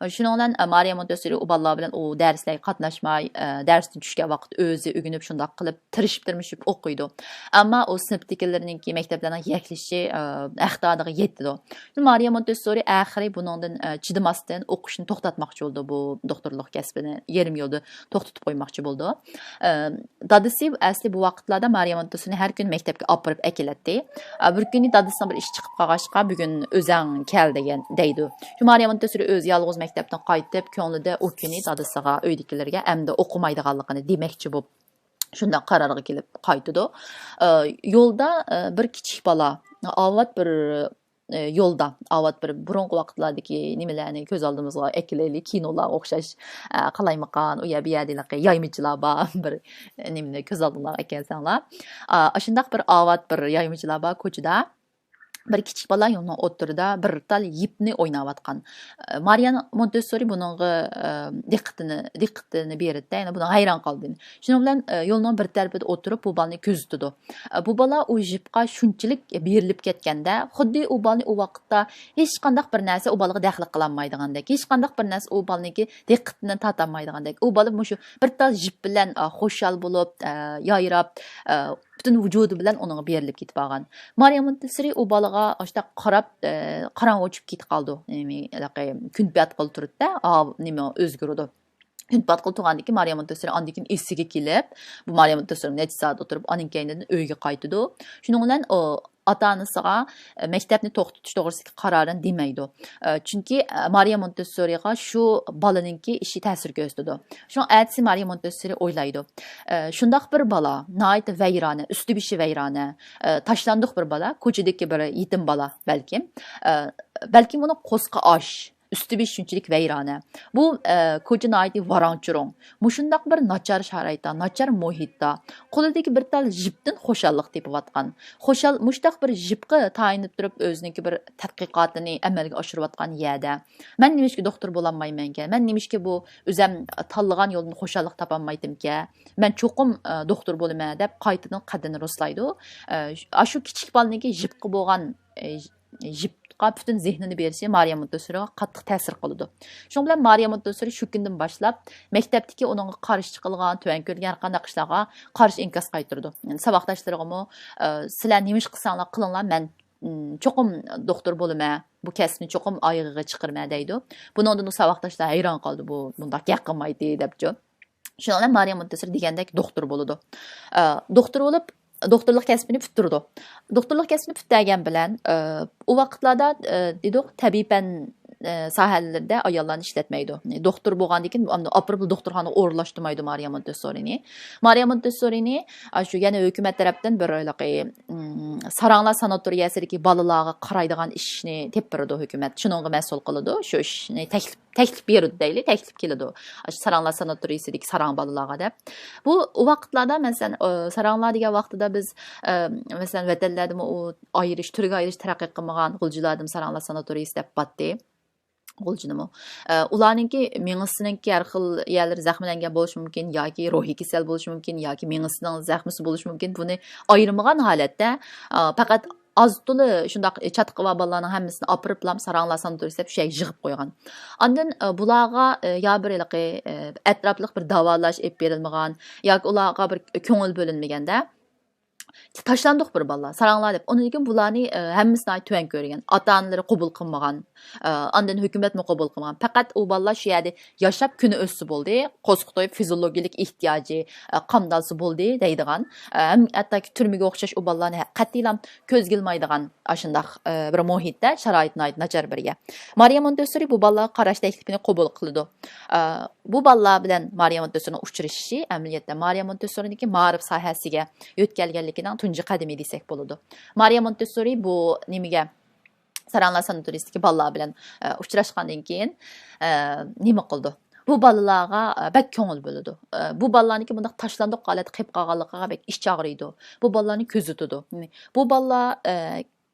شۇنىڭ بىلەن، ئە، مارىيا مونتېسسورى ئۇ بالىلار بىلەن ئۇ دەرسلەرگە قاتناشماي، ئە، دەرستىن چۈشكەن ۋاقىت ئۆزى ئۆگىنىپ شۇنداق قىلىپ تىرىشىپ، تىرمىشىپ ئوقۇيدۇ. ئەمما ئۇ سىنىپتىكىلىرىنىڭكى، مەكتەپلەرنىڭ يەكلىشى، ئە، ھەقدادىغا يېتىدۇ. مارىيا مونتېسسورى ئاخىرى بۇنىڭدىن، ئە، چىدىماستىن ئوقۇشنى توختاتماقچى بولىدۇ، بۇ دوختۇرلۇق كەسپىنى يېرىم يولدا توختىتىپ قويماقچى بولىدۇ. ئە، دادىسى ئەسلى بۇ ۋاقىتلاردا مارىيا مونتېسسورىنى ھەر كۈنى مەكتەپكە ئاپىرىپ ئەكېلەتتى. ئە، بىر كۈنى دادىسىنىڭ بىر ئىشى چىقىپ قالغاچقا، «بۈگۈن ئۆزەڭ كەل» دېگەن، دەيدۇ. شۇ مارىيا مونتېسسورى ئۆزى يالغۇز مەكتەپتىن قايتىپ، كۆڭلىدە ئۇ كۈنى دادىسىغا، ئۆيدىكىلەرگە ئەمدى ئوقۇمايدىغانلىقىنى دېمەكچى بولۇپ، شۇنداق قارارغا كېلىپ قايتىدۇ. ئە، يولدا، ئە، بىر كىچىك بالا، ئاۋات بىر، ئە، يولدا، ئاۋات بىر بۇرۇنقى ۋاقىتلاردىكى نېمىلەرنى كۆز ئالدىمىزغا ئەكېلەيلى، كىنولارغا ئوخشاش، ئە، قالايمىقان، ئۇ يەر بۇ يەردە ھېلىقى يايمىچىلار بار، بىر نېمىنى كۆز ئالدىڭلارغا ئەكەلسەڭلار. ئا، ئاشۇنداق بىر ئاۋات بىر يايمىچىلار بار كوچىدا. بىر كىچىك بالا يولنىڭ ئوتتۇرىدا بىر تال يىپنى ئويناۋاتقان. ئە، مارىيا مونتېسسورى بۇنىڭغا، ئە، دىققىتىنى، دىققىتىنى بېرىدىدە، يەنى بۇنىڭغا ھەيران قالدى. شۇنىڭ بىلەن، ئە، يولنىڭ بىر تەرىپىدە ئولتۇرۇپ بۇ بالىنى كۆزىتىدۇ. ئە، بۇ بالا ئۇ يىپقا شۇنچىلىك بېرىلىپ كەتكەندە، خۇددى ئۇ بالىنى ئۇ ۋاقىتتا ھېچقانداق بىر نەرسە ئۇ بالىغا دەخلى قىلالمايدىغاندەك، ھېچقانداق بىر نەرسە ئۇ بالىنىڭكى دىققىتىنى تارتالمايدىغاندەك. ئۇ بالا مۇشۇ بىر تال يىپ بىلەن، ئە، خۇشال بولۇپ، ئە، يايراپ، ئە، پۈتۈن ۋۇجۇدى بىلەن ئۇنىڭغا بېرىلىپ كېتىپ قالغان. مارىيا مونتېسسورى ئۇ بالىغا ئاشۇنداق قاراپ، ئە، قاراڭغۇ ئۆچۈپ كېتىپ قالىدۇ. نېمە، ھېلىقى كۈن پەتقىلى تۇرىدۇ-دە، ئاۋۇ نېمە ئۆزگىرىدۇ. كۈن پەتقىلى تۇرغاندىن كېيىن مارىيا مونتېسسورى ئاندىن كېيىن ئېسىگە كېلىپ، بۇ مارىيا مونتېسسورى نەچچە سائەت ئولتۇرۇپ، ئاندىن كېيىن ئۆيگە قايتىدۇ. شۇنىڭ بىلەن ئۇ ئاتا-ئانىسىغا، ئە، مەكتەپنى توختىتىش توغرىسىدىكى قارارىنى دېمەيدۇ. ئە، چۈنكى، ئە، مارىيا مونتېسسورىغا شۇ بالىنىڭكى ئىشى تەسىر كۆرسىتىدۇ. شۇڭا ئەتىسى مارىيا مونتېسسورى ئويلايدۇ. ئە، شۇنداق بىر بالا، ناھايىتى ۋەيرانە، ئۈستى بېشى ۋەيرانە، ئە، تاشلاندۇق بىر بالا، كوچىدىكى بىر يېتىم بالا بەلكىم. ئە، بەلكىم ئۇنىڭ قورسىقى ئاچ، ئۈستى بېشى شۇنچىلىك ۋەيرانە. بۇ، ئە، كوچا ناھايىتى ۋاراڭ-چۇرۇڭ. مۇشۇنداق بىر ناچار شارائىتتا، ناچار مۇھىتتا، قولىدىكى بىر تال يىپتىن خۇشاللىق تېپىۋاتقان. خۇشال، مۇشۇنداق بىر يىپقا تايىنىپ تۇرۇپ ئۆزىنىڭكى بىر تەتقىقاتىنى ئەمەلگە ئاشۇرۇۋاتقان يەردە، مەن نېمىشقا دوختۇر بولالمايمەنكەن؟ مەن نېمىشقا بۇ ئۆزەم تاللىغان يولدىن خۇشاللىق تاپالمايتتىمكەن؟ مەن چوقۇم، ئە، دوختۇر بولىمەن دەپ قايتىدىن قەددىنى رۇسلايدۇ. ئە، ئاشۇ كىچىك بالىنىڭكى يىپقا بولغان، ئە، يىپقا پۈتۈن زېھنىنى بېرىشى مارىيا مونتېسسورىغا قاتتىق تەسىر قىلىدۇ. شۇنىڭ بىلەن مارىيا مونتېسسورى شۇ كۈندىن باشلاپ مەكتەپتىكى ئۇنىڭغا قارشى چىقىلغان، تۆۋەن كۆرۈلگەن ھەر قانداق ئىشلارغا قارشى ئىنكاس قايتۇرىدۇ. يەنى ساۋاقداشلىرىغىمۇ، ئە، سىلەر نېمە ئىش قىلساڭلار قىلىڭلار، مەن، ئىم، چوقۇم دوختۇر بولىمەن، بۇ كەسىپنى چوقۇم ئايىغىغا چىقىرىمەن دەيدۇ. بۇنىڭدىن ئۇ ساۋاقداشلار ھەيران قالىدۇ، بۇ مۇنداق گەپ قىلمايتتى دەپچۇ. شۇنىڭ بىلەن مارىيا مونتېسسورى دېگەندەك دوختۇر بولىدۇ. ئە، دوختۇر بولۇپ، دوختۇرلۇق كەسپىنى پۈتتۈرىدۇ. دوختۇرلۇق كەسپىنى پۈتتۈرگەن بىلەن، ئە، ئۇ ۋاقىتلاردا، ئە، دېدۇق، تەبىئىي پەن، ئە، ساھەلىرىدە ئاياللارنى ئىشلەتمەيدۇ. دوختۇر بولغاندىن كېيىن ئاپىرىپ دوختۇرخانىغا ئورۇنلاشتۇرمايدۇ مارىيا مونتېسسورىنى. مارىيا مونتېسسورىنى، ئە، شۇ يەنە ھۆكۈمەت تەرەپتىن بىر ھېلىقى، ئىم، ساراڭلار ساناتورىيەسىدىكى بالىلارغا قارايدىغان ئىشنى تېپىپ بېرىدۇ ھۆكۈمەت. شۇنىڭغا مەسئۇل قىلىدۇ. شۇ ئىشنى تەكلىپ تەكلىپ بېرىدۇ دەيلى، تەكلىپ كېلىدۇ. ئاشۇ ساراڭلار ساناتورىيىسىدىكى ساراڭ بالىلارغا دەپ. بۇ، ئۇ ۋاقىتلاردا، مەسىلەن، ئە، ساراڭلار دېگەن ۋاقتىدا بىز، ئە، مەسىلەن، ۋەتەنلەردىمۇ ئۇ ئايرىش، تۈرگە ئايرىش تەرەققىي قىلمىغان، غۇلجىلاردىمۇ ساراڭلار ساناتورىيىسى دەپ باتتى. غۇلجىنىمۇ. ئە، ئۇلارنىڭكى مېڭىسىنىڭكى ھەر خىل يەرلىرى زەخىملەنگەن بولۇشى مۇمكىن، ياكى روھىي كېسەل بولۇشى مۇمكىن، ياكى مېڭىسىنىڭ زەخمىسى بولۇشى مۇمكىن. بۇنى ئايرىمىغان ھالەتتە، ئە، پەقەت ئاز تولا شۇنداق چاتىقى بار بالىلارنىڭ ھەممىسىنى ئاپىرىپلا ساراڭلار ساناتورىيىسى دەپ شۇ يەرگە يىغىپ قويغان. ئاندىن، ئە، بۇلارغا، ئە، يا بىر ھېلىقى، ئە، ئەتراپلىق بىر داۋالاش ئېلىپ بېرىلمىغان ياكى ئۇلارغا بىر كۆڭۈل بۆلۈنمىگەندە، تاشلاندۇق بىر بالىلار، ساراڭلار دەپ. ئۇنىڭدىن كېيىن بۇلارنى، ئە، ھەممىسىنى تۆۋەن كۆرگەن. ئاتا-ئانىلىرى قوبۇل قىلمىغان، ئە، ئاندىن ھۆكۈمەتمۇ قوبۇل قىلمىغان. پەقەت ئۇ بالىلار شۇ يەردە ياشاپ كۈنى ئۆتسە بولدى، قورسىقى تويۇپ فىزىولوگىيىلىك ئېھتىياجى، ئە، قامدالسا بولدى دەيدىغان، ئە، ھەم ھەتتاكى تۈرمىگە ئوخشاش ئۇ بالىلارنى قەتئىيلا كۆزگە ئىلمايدىغان ئاشۇنداق، ئە، بىر مۇھىتتا، شارائىت ناھايىتى ناچار بىر يەر. مارىيا مونتېسسورى بۇ بالىلارغا قاراش تەكلىپىنى قوبۇل قىلىدۇ. ئە، بۇ بالىلار بىلەن مارىيا مونتېسسورىنىڭ ئۇچرىشىشى ئەمەلىيەتتە مارىيا مونتېسسورىنىڭكى مائارىپ ساھەسىگە يۆتكەلگەنلىكىنىڭ تۇنجى قەدىمى دېسەك بولىدۇ. مارىيا مونتېسسورى بۇ نېمىگە، ساراڭلار ساناتورىيىسىدىكى بالىلار بىلەن، ئە، ئۇچراشقاندىن كېيىن، ئە، نېمە قىلىدۇ؟ بۇ بالىلارغا، ئە، بەك كۆڭۈل بۆلىدۇ. ئە، بۇ بالىلارنىڭكى بۇنداق تاشلاندۇق ھالەتتە قېلىپ قالغانلىقىغا بەك ئىچ ئاغرىيدۇ. بۇ بالىلارنى كۆزىتىدۇ. بۇ بالىلار، ئە،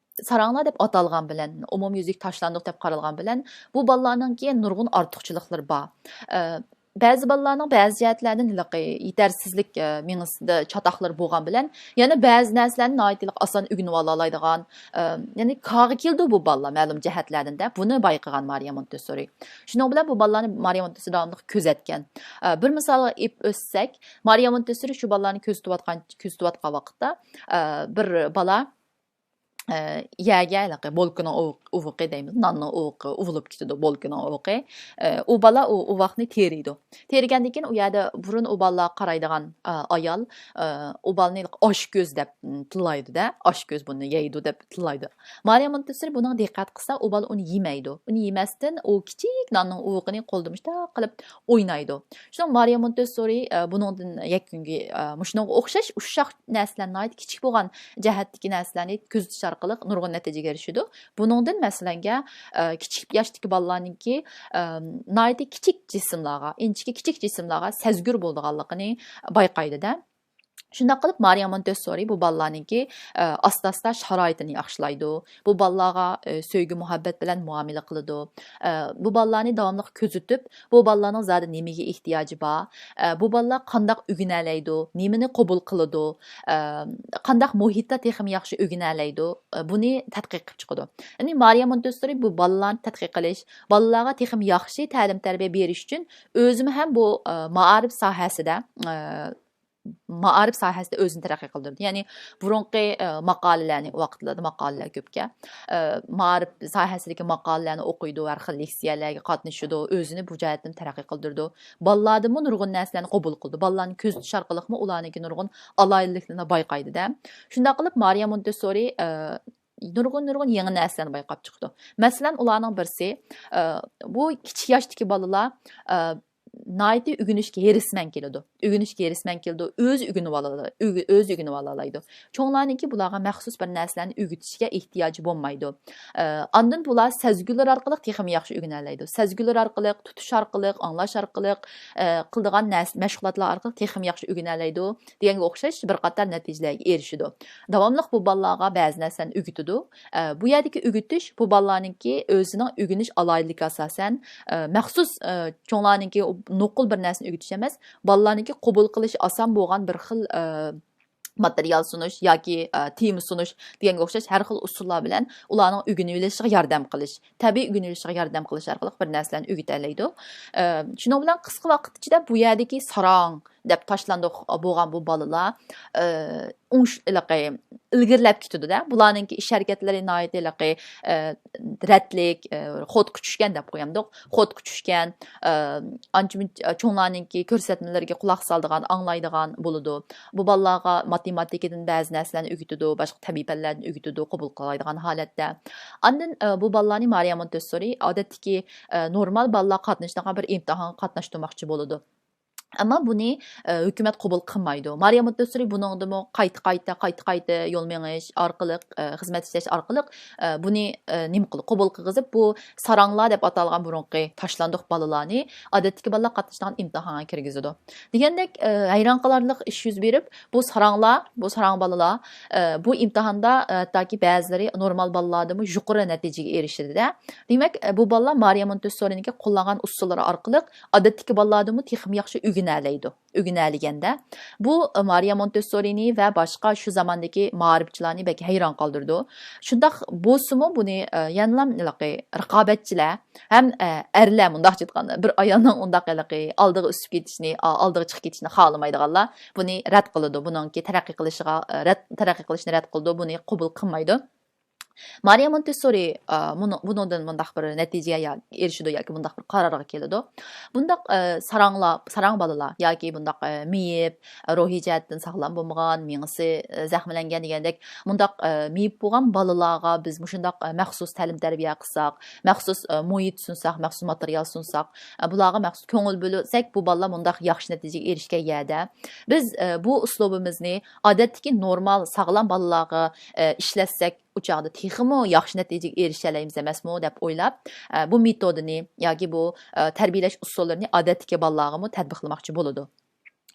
ساراڭلار دەپ ئاتالغان بىلەن، ئومۇميۈزلۈك تاشلاندۇق دەپ قارالغان بىلەن، بۇ بالىلارنىڭكى نۇرغۇن ئارتۇقچىلىقلىرى بار. ئە، بەزى بالىلارنىڭ بەزى جەھەتلەردىن ھېلىقى يېتەرسىزلىك، ئە، مېڭىسىدە چاتاقلىرى بولغان بىلەن، يەنە بەزى نەرسىلەرنى ناھايىتى ئاسان ئۆگىنىۋالالايدىغان، ئە، يەنى كارغا كېلىدۇ بۇ بالىلار مەلۇم جەھەتلەردىن دەپ، بۇنى بايقىغان مارىيا مونتېسسورى. شۇنىڭ بىلەن بۇ بالىلارنى مارىيا مونتېسسورى داۋاملىق كۆزەتكەن. ئە، بىر مىسالغا ئېلىپ ئۆتسەك، مارىيا مونتېسسورى شۇ بالىلارنى كۆزىتىۋاتقان، كۆزىتىۋاتقان ۋاقىتتا، ئە، بىر بالا ئە، يەرگە ھېلىقى بولكىنىڭ ئۇۋۇقى دەيمىز، ناننىڭ ئۇۋۇقى ئۇۋۇلۇپ كېتىدۇ، بولكىنىڭ ئۇۋۇقى. ئە، ئۇ بالا ئۇ ئۇۋاقنى تېرىيدۇ. تېرىگەندىن كېيىن ئۇ يەردە بۇرۇن ئۇ بالىلارغا قارايدىغان، ئە، ئايال، ئە، ئۇ بالىنى ھېلىقى ئاچكۆز دەپ، م، تىللايدۇ-دە، ئاچكۆز بۇنى يەيدۇ دەپ تىللايدۇ. مارىيا مونتېسسورى بۇنىڭغا دىققەت قىلسا، ئۇ بالا ئۇنى يېمەيدۇ. ئۇنى يېمەستىن، ئۇ كىچىك ناننىڭ ئۇۋىقىنى قولىدا مۇشۇنداق قىلىپ ئوينايدۇ. شۇنىڭ مارىيا مونتېسسورى، ئە، بۇنىڭدىن يەكۈنگە، ئە، مۇشۇنىڭغا ئوخشاش ئۇششاق نەرسىلەرنى، ناھايىتى كىچىك بولغان جەھەتتىكى نەرسىلەرنى كۆزىتىش ئارقىلىق نۇرغۇن نەتىجىگە ئېرىشىدۇ. بۇنىڭدىن، مەسىلەنگە، ئە، كىچىك ياشتىكى بالىلارنىڭكى، ئە، ناھايىتى كىچىك جىسىملارغا، ئىنچىكە كىچىك جىسىملارغا سەزگۈر بولىدىغانلىقىنى بايقايدۇ-دە. شۇنداق قىلىپ، مارىيا مونتېسسورى بۇ بالىلارنىڭكى، ئە، ئاستا-ئاستا شارائىتىنى ياخشىلايدۇ. بۇ بالىلارغا، ئە، سۆيگۈ-مۇھەببەت بىلەن مۇئامىلە قىلىدۇ. ئە، بۇ بالىلارنى داۋاملىق كۆزىتىپ، بۇ بالىلارنىڭ زادى نېمىگە ئېھتىياجى بار، ئە، بۇ بالىلار قانداق ئۆگىنەلەيدۇ، نېمىنى قوبۇل قىلىدۇ، ئە، قانداق مۇھىتتا تېخىمۇ ياخشى ئۆگىنەلەيدۇ، ئە، بۇنى تەتقىق قىلىپ چىقىدۇ. يەنى مارىيا مونتېسسورى بۇ بالىلارنى تەتقىق قىلىش، بالىلارغا تېخىمۇ ياخشى تەلىم-تەربىيە بېرىش ئۈچۈن ئۆزىمۇ ھەم بۇ، ئە، مائارىپ ساھەسىدە، ئە، مائارىپ ساھەسىدە ئۆزىنى تەرەققىي قىلدۇردى. يەنى بۇرۇنقى، ئە، ماقالىلەرنى، ئۇ ۋاقىتلاردا ماقالىلەر كۆپكەن. ئە، مائارىپ ساھەسىدىكى ماقالىلەرنى ئوقۇيدۇ، ھەر خىل لېكسىيەلەرگە قاتنىشىدۇ، ئۆزىنى بۇ جەھەتتىن تەرەققىي قىلدۇرىدۇ. بالىلاردىنمۇ نۇرغۇن نەرسىلەرنى قوبۇل قىلىدۇ. بالىلارنى كۆزىتىش ئارقىلىقمۇ ئۇلارنىڭكى نۇرغۇن ئالاھىدىلىكلىرىنى بايقايدۇ-دە. شۇنداق قىلىپ مارىيا مونتېسسورى، ئە، نۇرغۇن، نۇرغۇن يېڭى نەرسىلەرنى بايقاپ چىقىدۇ. مەسىلەن، ئۇلارنىڭ بىرسى، ئە، بۇ كىچىك ياشتىكى بالىلار، ئە، ناھايىتى ئۆگىنىشكە ھېرىسمەن كېلىدۇ. ئۆگىنىشكە ھېرىسمەن كېلىدۇ، ئۆزى ئۆگىنىۋالالايدۇ، ئۆگە-، ئۆزى ئۆگىنىۋالالايدۇ. چوڭلارنىڭكى بۇلارغا مەخسۇس بىر نەرسىلەرنى ئۆگىتىشىگە ئېھتىياجى بولمايدۇ. ئە، ئاندىن بۇلار سەزگۈلىرى ئارقىلىق تېخىمۇ ياخشى ئۆگىنەلەيدۇ. سەزگۈلىرى ئارقىلىق، تۇتۇش ئارقىلىق، ئاڭلاش ئارقىلىق، ئە، قىلىدىغان نەرس-، مەشغۇلاتلار ئارقىلىق تېخىمۇ ياخشى ئۆگىنەلەيدۇ دېگەنگە ئوخشاش بىر قاتار نەتىجىلەرگە ئېرىشىدۇ. داۋاملىق بۇ بالىلارغا بەزى نەرسىلەرنى ئۆگىتىدۇ. ئە، بۇ يەردىكى ئۆگىتىش بۇ بالىلارنىڭكى ئۆزىنىڭ ئۆگىنىش ئالاھىدىلىكىگە ئاساسەن، ئە، مەخسۇس، ئە، چوڭلارنىڭكى نوقۇل بىر نەرسىنى ئۆگىتىش ئەمەس، بالىلارنىڭكى قوبۇل قىلىشى ئاسان بولغان بىر خىل، ئە، ماتېرىيال سۇنۇش ياكى، ئە، تېما سۇنۇش دېگەنگە ئوخشاش ھەر خىل ئۇسۇللار بىلەن ئۇلارنىڭ ئۆگىنىۋېلىشىغا ياردەم قىلىش، تەبىئىي ئۆگىنىۋېلىشىغا ياردەم قىلىش ئارقىلىق بىر نەرسىلەرنى ئۆگىتەلەيدۇ. ئە، شۇنىڭ بىلەن قىسقا ۋاقىت ئىچىدە بۇ يەردىكى ساراڭ دەپ تاشلاندۇق بولغان بۇ بالىلار، ئە، ئوڭش-، ھېلىقى ئىلگىرىلەپ كېتىدۇ-دە. بۇلارنىڭكى ئىش ھەرىكەتلىرى ناھايىتى ھېلىقى، ئە، رەتلىك، ئە، خودقا چۈشكەن دەپ قويامدۇق. خودقا چۈشكەن، ئە، ئانچە مۇنچە، ئە، چوڭلارنىڭكى كۆرسەتمىلىرىگە قۇلاق سالىدىغان، ئاڭلايدىغان بولىدۇ. بۇ بالىلارغا ماتېماتىكىدىن بەزى نەرسىلەرنى ئۆگىتىدۇ، باشقا تەبىئىي پەنلەرنى ئۆگىتىدۇ، قوبۇل قىلالايدىغان ھالەتتە. ئاندىن، ئە، بۇ بالىلارنى مارىيا مونتېسسورى ئادەتتىكى، ئە، نورمال بالىلار قاتنىشىدىغان بىر ئىمتىھانغا قاتناشتۇرماقچى بولىدۇ. ئەمما بۇنى، ئە، ھۆكۈمەت قوبۇل قىلمايدۇ. مارىيا مونتېسسورى بۇنىڭدىمۇ قايتا-قايتا، قايتا-قايتا يول مېڭىش ئارقىلىق، ئە، خىزمەت ئىشلەش ئارقىلىق، ئە، بۇنى، ئە، نېمە قىل-، قوبۇل قىلغۇزۇپ، بۇ ساراڭلار دەپ ئاتالغان بۇرۇنقى تاشلاندۇق بالىلارنى ئادەتتىكى بالىلار قاتنىشىدىغان ئىمتىھانغا كىرگۈزىدۇ. دېگەندەك، ئە، ھەيران قالارلىق ئىش يۈز بېرىپ، بۇ ساراڭلار، بۇ ساراڭ بالىلار، ئە، بۇ ئىمتىھاندا، ئە، ھەتتاكى بەزىلىرى نورمال بالىلاردىنمۇ يۇقىرى نەتىجىگە ئېرىشىدۇ-دە. دېمەك، ئە، بۇ بالىلار مارىيا مونتېسسورىنىڭكى قوللانغان ئۇسۇللىرى ئارقىلىق ئادەتتىكى بالىلاردىنمۇ تېخىمۇ ياخشى ئۆگىنەلەيدۇ. ئۆگىنەلىگەندە، بۇ، ئە، مارىيا مونتېسسورىنى ۋە باشقا شۇ زاماندىكى مائارىپچىلارنى بەك ھەيران قالدۇرىدۇ. شۇنداق بولسىمۇ، بۇنى، ئە، يەنىلا ھېلىقى رىقابەتچىلەر ھەم، ئە، ئەرلەر، مۇنداقچە ئېيتقاندا، بىر ئايالنىڭ ئۇنداق ھېلىقى ئالدىغا ئۆسۈپ كېتىشىنى، ئا-، ئالدىغا چىقىپ كېتىشىنى خالىمايدىغانلار بۇنى رەت قىلىدۇ. بۇنىڭكى تەرەققىي قىلىشىغا، ئە، رەت، تەرەققىي قىلىشىنى رەت قىلىدۇ، بۇنى قوبۇل قىلمايدۇ. مارىيا مونتېسسورى، ئا، مۇنۇ-، بۇنىڭدىن مۇنداق بىر نەتىجىگە يا-، ئېرىشىدۇ ياكى مۇنداق بىر قارارغا كېلىدۇ. بۇنداق، ئە، ساراڭلار، ساراڭ بالىلار ياكى بۇنداق، ئە، مېيىپ، روھىي جەھەتتىن ساغلام بولمىغان، مېڭىسى، ئە، زەخىملەنگەن دېگەندەك مۇنداق، ئە، مېيىپ بولغان بالىلارغا بىز مۇشۇنداق، ئە، مەخسۇس تەلىم-تەربىيە قىلساق، مەخسۇس، ئە، مۇھىت سۇنساق، مەخسۇس ماتېرىيال سۇنساق، ئە، بۇلارغا مەخسۇس كۆڭۈل بۆلسەك، بۇ بالىلار مۇنداق ياخشى نەتىجىگە ئېرىشكەن يەردە. بىز، ئە، بۇ ئۇسلۇبىمىزنى ئادەتتىكى نورمال، ساغلام بالىلارغا، ئە، ئىشلەتسەك، ئۇ چاغدا تېخىمۇ ياخشى نەتىجىگە ئېرىشەلەيمىز ئەمەسمۇ دەپ ئويلاپ، ئە، بۇ مېتودىنى ياكى بۇ، ئە، تەربىيەلەش ئۇسۇللىرىنى ئادەتتىكى بالىلارغىمۇ تەتبىقلىماقچى بولىدۇ.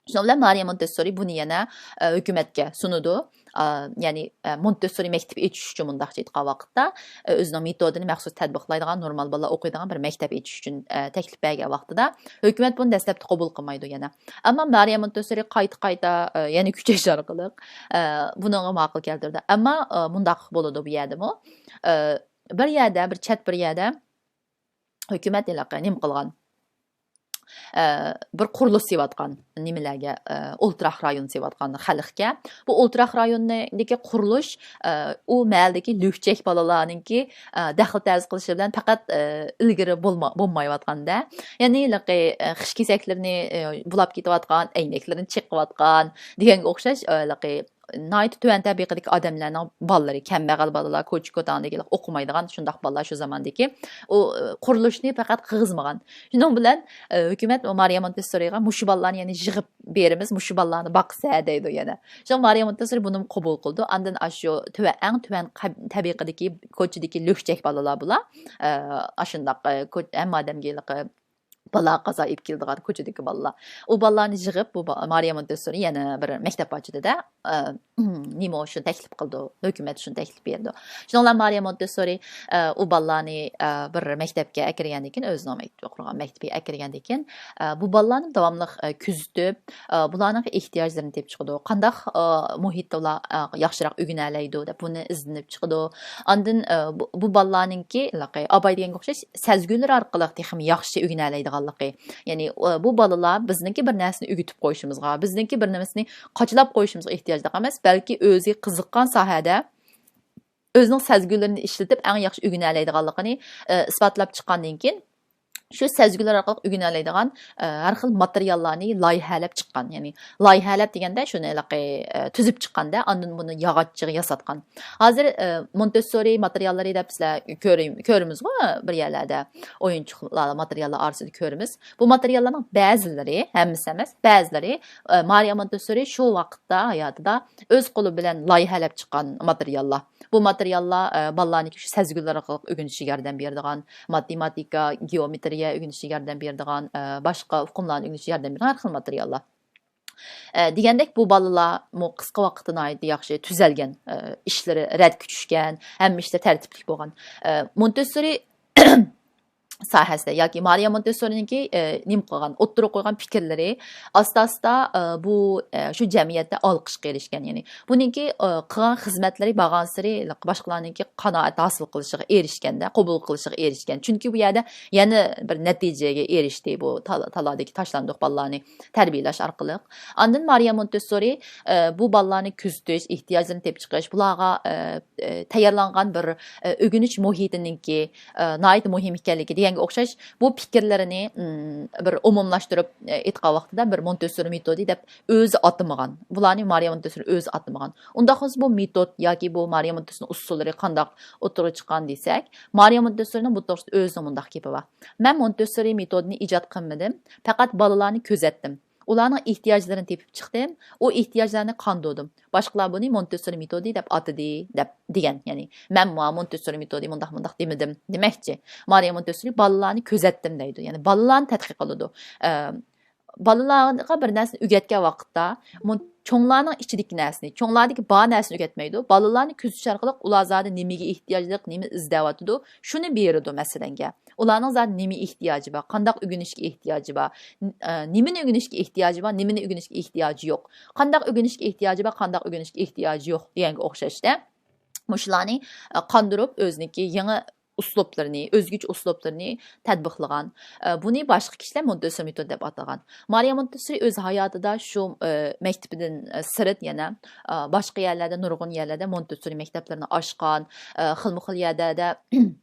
شۇنىڭ بىلەن مارىيا مونتېسسورى بۇنى يەنە، ئە، ھۆكۈمەتكە سۇنىدۇ. ئە، يەنى، ئە، مونتېسسورى مەكتىپى ئېچىش ئۈچۈن مۇنداقچە ئېيتقان ۋاقىتتا، ئە، ئۆزىنىڭ مېتودىنى مەخسۇس تەتبىقلايدىغان، نورمال بالىلار ئوقۇيدىغان بىر مەكتەپ ئېچىش ئۈچۈن، ئە، تەكلىپ بەرگەن ۋاقتىدا، ھۆكۈمەت بۇنى دەسلەپتە قوبۇل قىلمايدۇ يەنە. ئەمما مارىيا مونتېسسورى قايتا-قايتا، ئە، يەنە كۈچەش ئارقىلىق، ئە، بۇنىڭغا ماقۇل كەلتۈردى. ئەمما، ئە، مۇنداق بولىدۇ بۇ يەردىمۇ. ئە، بىر يەردە، بىر چەت بىر يەردە ھۆكۈمەت ھېلىقى نېمە قىلغان؟ ئە، بىر قۇرۇلۇش سېلىۋاتقان نېمىلەرگە، ئە، ئولتۇراق رايون سېلىۋاتقان خەلقكە. بۇ ئولتۇراق رايونىدىكى قۇرۇلۇش، ئە، ئۇ مەھەللىدىكى لۈكچەك بالىلارنىڭكى، ئە، دەخلى تەرۇز قىلىشى بىلەن پەقەت، ئە، ئىلگىرى بولما-، بولمايۋاتقاندا، يەنى ھېلىقى، ئە، خىش كېسەكلىرىنى، ئە، بۇلاپ كېتىۋاتقان، ئەينەكلىرىنى چېقىۋاتقان دېگەنگە ئوخشاش، ئە، ھېلىقى ناھايىتى تۆۋەن تەبىقىدىكى ئادەملەرنىڭ بالىلىرى، كەمبەغەل بالىلار، كوچا-كوتاڭدىكى ئوقۇمايدىغان شۇنداق بالىلار شۇ زاماندىكى ئۇ، ئە، قۇرۇلۇشنى پەقەت قىلغۇزمىغان. شۇنىڭ بىلەن، ئە، ھۆكۈمەت ئۇ مارىيا مونتېسسورىغا مۇشۇ بالىلارنى يەنە يىغىپ بېرىمىز، مۇشۇ بالىلارنى باقسا دەيدۇ يەنە. شۇڭا مارىيا مونتېسسورى بۇنىمۇ قوبۇل قىلىدۇ. ئاندىن ئاشۇ تۆۋە-، ئەڭ تۆۋەن قەب-، تەبىقىدىكى كوچىدىكى لۈكچەك بالىلار بۇلار. ئە، ئاشۇنداق، ئە، كو-، ھەممە ئادەمگە ھېلىقى بالا قازا ئېلىپ كېلىدىغان كوچىدىكى بالىلار. ئۇ بالىلارنى يىغىپ، بۇ با-، مارىيا مونتېسسورى يەنە بىر مەكتەپ ئاچىدۇ-دە، ئە، نېمە شۇنى تەكلىپ قىلىدۇ، ھۆكۈمەت شۇنى تەكلىپ بېرىدۇ. شۇنىڭ بىلەن مارىيا مونتېسسورى، ئە، ئۇ بالىلارنى، ئە، بىر مەكتەپكە ئەكىرگەندىن كېيىن، ئۆزىنىڭ مەكتىپى، قۇرغان مەكتىپىگە ئەكىرگەندىن كېيىن، ئە، بۇ بالىلارنى داۋاملىق، ئە، كۆزىتىپ، ئە، بۇلارنىڭ ئېھتىياجلىرىنى تېپىپ چىقىدۇ. قانداق، ئە، مۇھىتتا ئۇلار، ئە، ياخشىراق ئۆگىنەلەيدۇ دەپ بۇنى ئىزدىنىپ چىقىدۇ. ئاندىن، ئە، بۇ، بۇ بالىلارنىڭكى، ھېلىقى ئاباي دېگەنگە ئوخشاش سەزگۈلىرى ئارقىلىق تېخىمۇ ياخشى ئۆگىنەلەيدىغانلىقى. يەنى، ئە، بۇ بالىلار بىزنىڭكى بىر نەرسىنى ئۆگىتىپ قويۇشىمىزغا، بىزنىڭكى بىر نەرسىنى قاچىلاپ قويۇشىمىزغا ئېھتىياجلىق ئەمەس، بەلكى ئۆزى قىزىققان ساھەدە ئۆزىنىڭ سەزگۈلىرىنى ئىشلىتىپ ئەڭ ياخشى ئۆگىنەلەيدىغانلىقىنى، ئە، ئىسپاتلاپ چىققاندىن كېيىن، شۇ سەزگۈلەر ئارقىلىق ئۆگىنەلەيدىغان، ئە، ھەر خىل ماتېرىياللارنى لايىھەلەپ چىققان. يەنى لايىھەلەپ دېگەندە شۇنى ھېلىقى، ئە، تۈزۈپ چىققاندا، ئاندىن بۇنى ياغاچچىغا ياساتقان. ھازىر، ئە، مونتېسسورى ماتېرىياللىرى دەپ بىزلەر كۆرە-، كۆرىمىزغۇ بىر يەرلەردە، ئويۇنچۇقلار، ماتېرىياللار ئارىسىدا كۆرىمىز. بۇ ماتېرىياللارنىڭ بەزىلىرى، ھەممىسى ئەمەس، بەزىلىرى، ئە، مارىيا مونتېسسورى شۇ ۋاقىتتا ھاياتىدا ئۆز قولى بىلەن لايىھەلەپ چىققان ماتېرىياللار. بۇ ماتېرىياللار، ئە، بالىلارنىڭكى شۇ سەزگۈلەر ئارقىلىق ئۆگىنىشىگە ياردەم بېرىدىغان، ماتېماتىكا، گېئومېترىيە ئۆگىنىشىگە ياردەم بېرىدىغان، ئە، باشقا ئۇقۇملارنى ئۆگىنىشىگە ياردەم بېرىدىغان ھەر خىل ماتېرىياللار. ئە، دېگەندەك، بۇ بالىلارمۇ قىسقا ۋاقىتتا ناھايىتى ياخشى تۈزەلگەن، ئە، ئىشلىرى رەتكە چۈشكەن، ھەممە ئىشلار تەرتىپلىك بولغان. ئە، مونتېسسورى ساھەسىدە ياكى مارىيا مونتېسسورىنىڭكى، ئە، نېمە قىلغان، ئوتتۇرىغا قويغان پىكىرلىرى ئاستا-ئاستا، ئە، بۇ، ئە، شۇ جەمئىيەتتە ئالقىشقا ئېرىشكەن. يەنى بۇنىڭكى، ئە، قىلغان خىزمەتلىرى بارغانسېرى باشقىلارنىڭكى قانائەت ھاسىل قىلىشىغا ئېرىشكەندە، قوبۇل قىلىشىغا ئېرىشكەن. چۈنكى بۇ يەردە يەنە بىر نەتىجىگە ئېرىشتى بۇ تال-، تالادىكى تاشلاندۇق بالىلارنى تەربىيەلەش ئارقىلىق. ئاندىن مارىيا مونتېسسورى، ئە، بۇ بالىلارنى كۆزىتىش، ئېھتىياجلىرىنى تېپىپ چىقىش، بۇلارغا، ئە، ئە، تەييارلانغان بىر، ئە، ئۆگىنىش مۇھىتىنىڭكى، ئە، ناھايىتى مۇھىم ئىكەنلىكى دېگەنگە ئوخشاش، بۇ پىكىرلىرىنى، ئىم، بىر ئومۇملاشتۇرۇپ، ئە، ئېيتقان ۋاقتىدا بىر مونتېسسورى مېتودى دەپ ئۆزى ئاتىمىغان. بۇلارنى مارىيا مونتېسسورى ئۆزى ئاتىمىغان. ئۇنداق بولسا بۇ مېتود ياكى بۇ مارىيا مونتېسسورىنىڭ ئۇسۇللىرى قانداق ئوتتۇرىغا چىققان دېسەك، مارىيا مونتېسسورىنىڭ بۇ توغرىسىدا ئۆزىنىڭ مۇنداق گېپى بار. مەن مونتېسسورى مېتودىنى ئىجاد قىلمىدىم، پەقەت بالىلارنى كۆزەتتىم. ئۇلارنىڭ ئېھتىياجلىرىنى تېپىپ چىقتىم، ئۇ ئېھتىياجلارنى قاندۇردۇم. باشقىلار بۇنى مونتېسسورى مېتودى دەپ ئاتىدى، دەپ دېگەن. يەنى، مەن مانا مونتېسسورى مېتودى مۇنداق، مۇنداق دېمىدىم دېمەكچى. مارىيا مونتېسسورى بالىلارنى كۆزەتتىم دەيدۇ. يەنى، بالىلارنى تەتقىق قىلىدۇ. ئە، بالىلارغا بىر نەرسىنى ئۆگەتكەن ۋاقىتتا، مۇن-، چوڭلارنىڭ ئىچىدىكى نەرسىنى، چوڭلاردىكى بار نەرسىنى ئۆگەتمەيدۇ. بالىلارنى كۆزىتىش ئارقىلىق ئۇلار زادى نېمىگە ئېھتىياجلىق، نېمە ئىزدەۋاتىدۇ، شۇنى بېرىدۇ، مەسىلەنگە. ئۇلارنىڭ زادى نېمە ئېھتىياجى بار، قانداق ئۆگىنىشكە ئېھتىياجى بار، ن-، ئە، نېمىنى ئۆگىنىشكە ئېھتىياجى بار، نېمىنى ئۆگىنىشكە ئېھتىياجى يوق، قانداق ئۆگىنىشكە ئېھتىياجى بار، قانداق ئۆگىنىشكە ئېھتىياجى يوق دېگەنگە ئوخشاشتە، مۇشۇلارنى، ئە، قاندۇرۇپ، ئۆزىنىڭكى يېڭى ئۇسلۇبلىرىنى، ئۆزگىچە ئۇسلۇبلىرىنى تەتبىقلىغان. ئە، بۇنى باشقا كىشىلەر مونتېسسورى مېتودى دەپ ئاتىغان. مارىيا مونتېسسورى ئۆز ھاياتىدا شۇ، ئە، مەكتىپىدىن، ئە، سىرت يەنە، ئە، باشقا يەرلەردە، نۇرغۇن يەرلەردە مونتېسسورى مەكتەپلىرىنى ئاچقان، ئە، خىلمۇ خىل يەرلەردە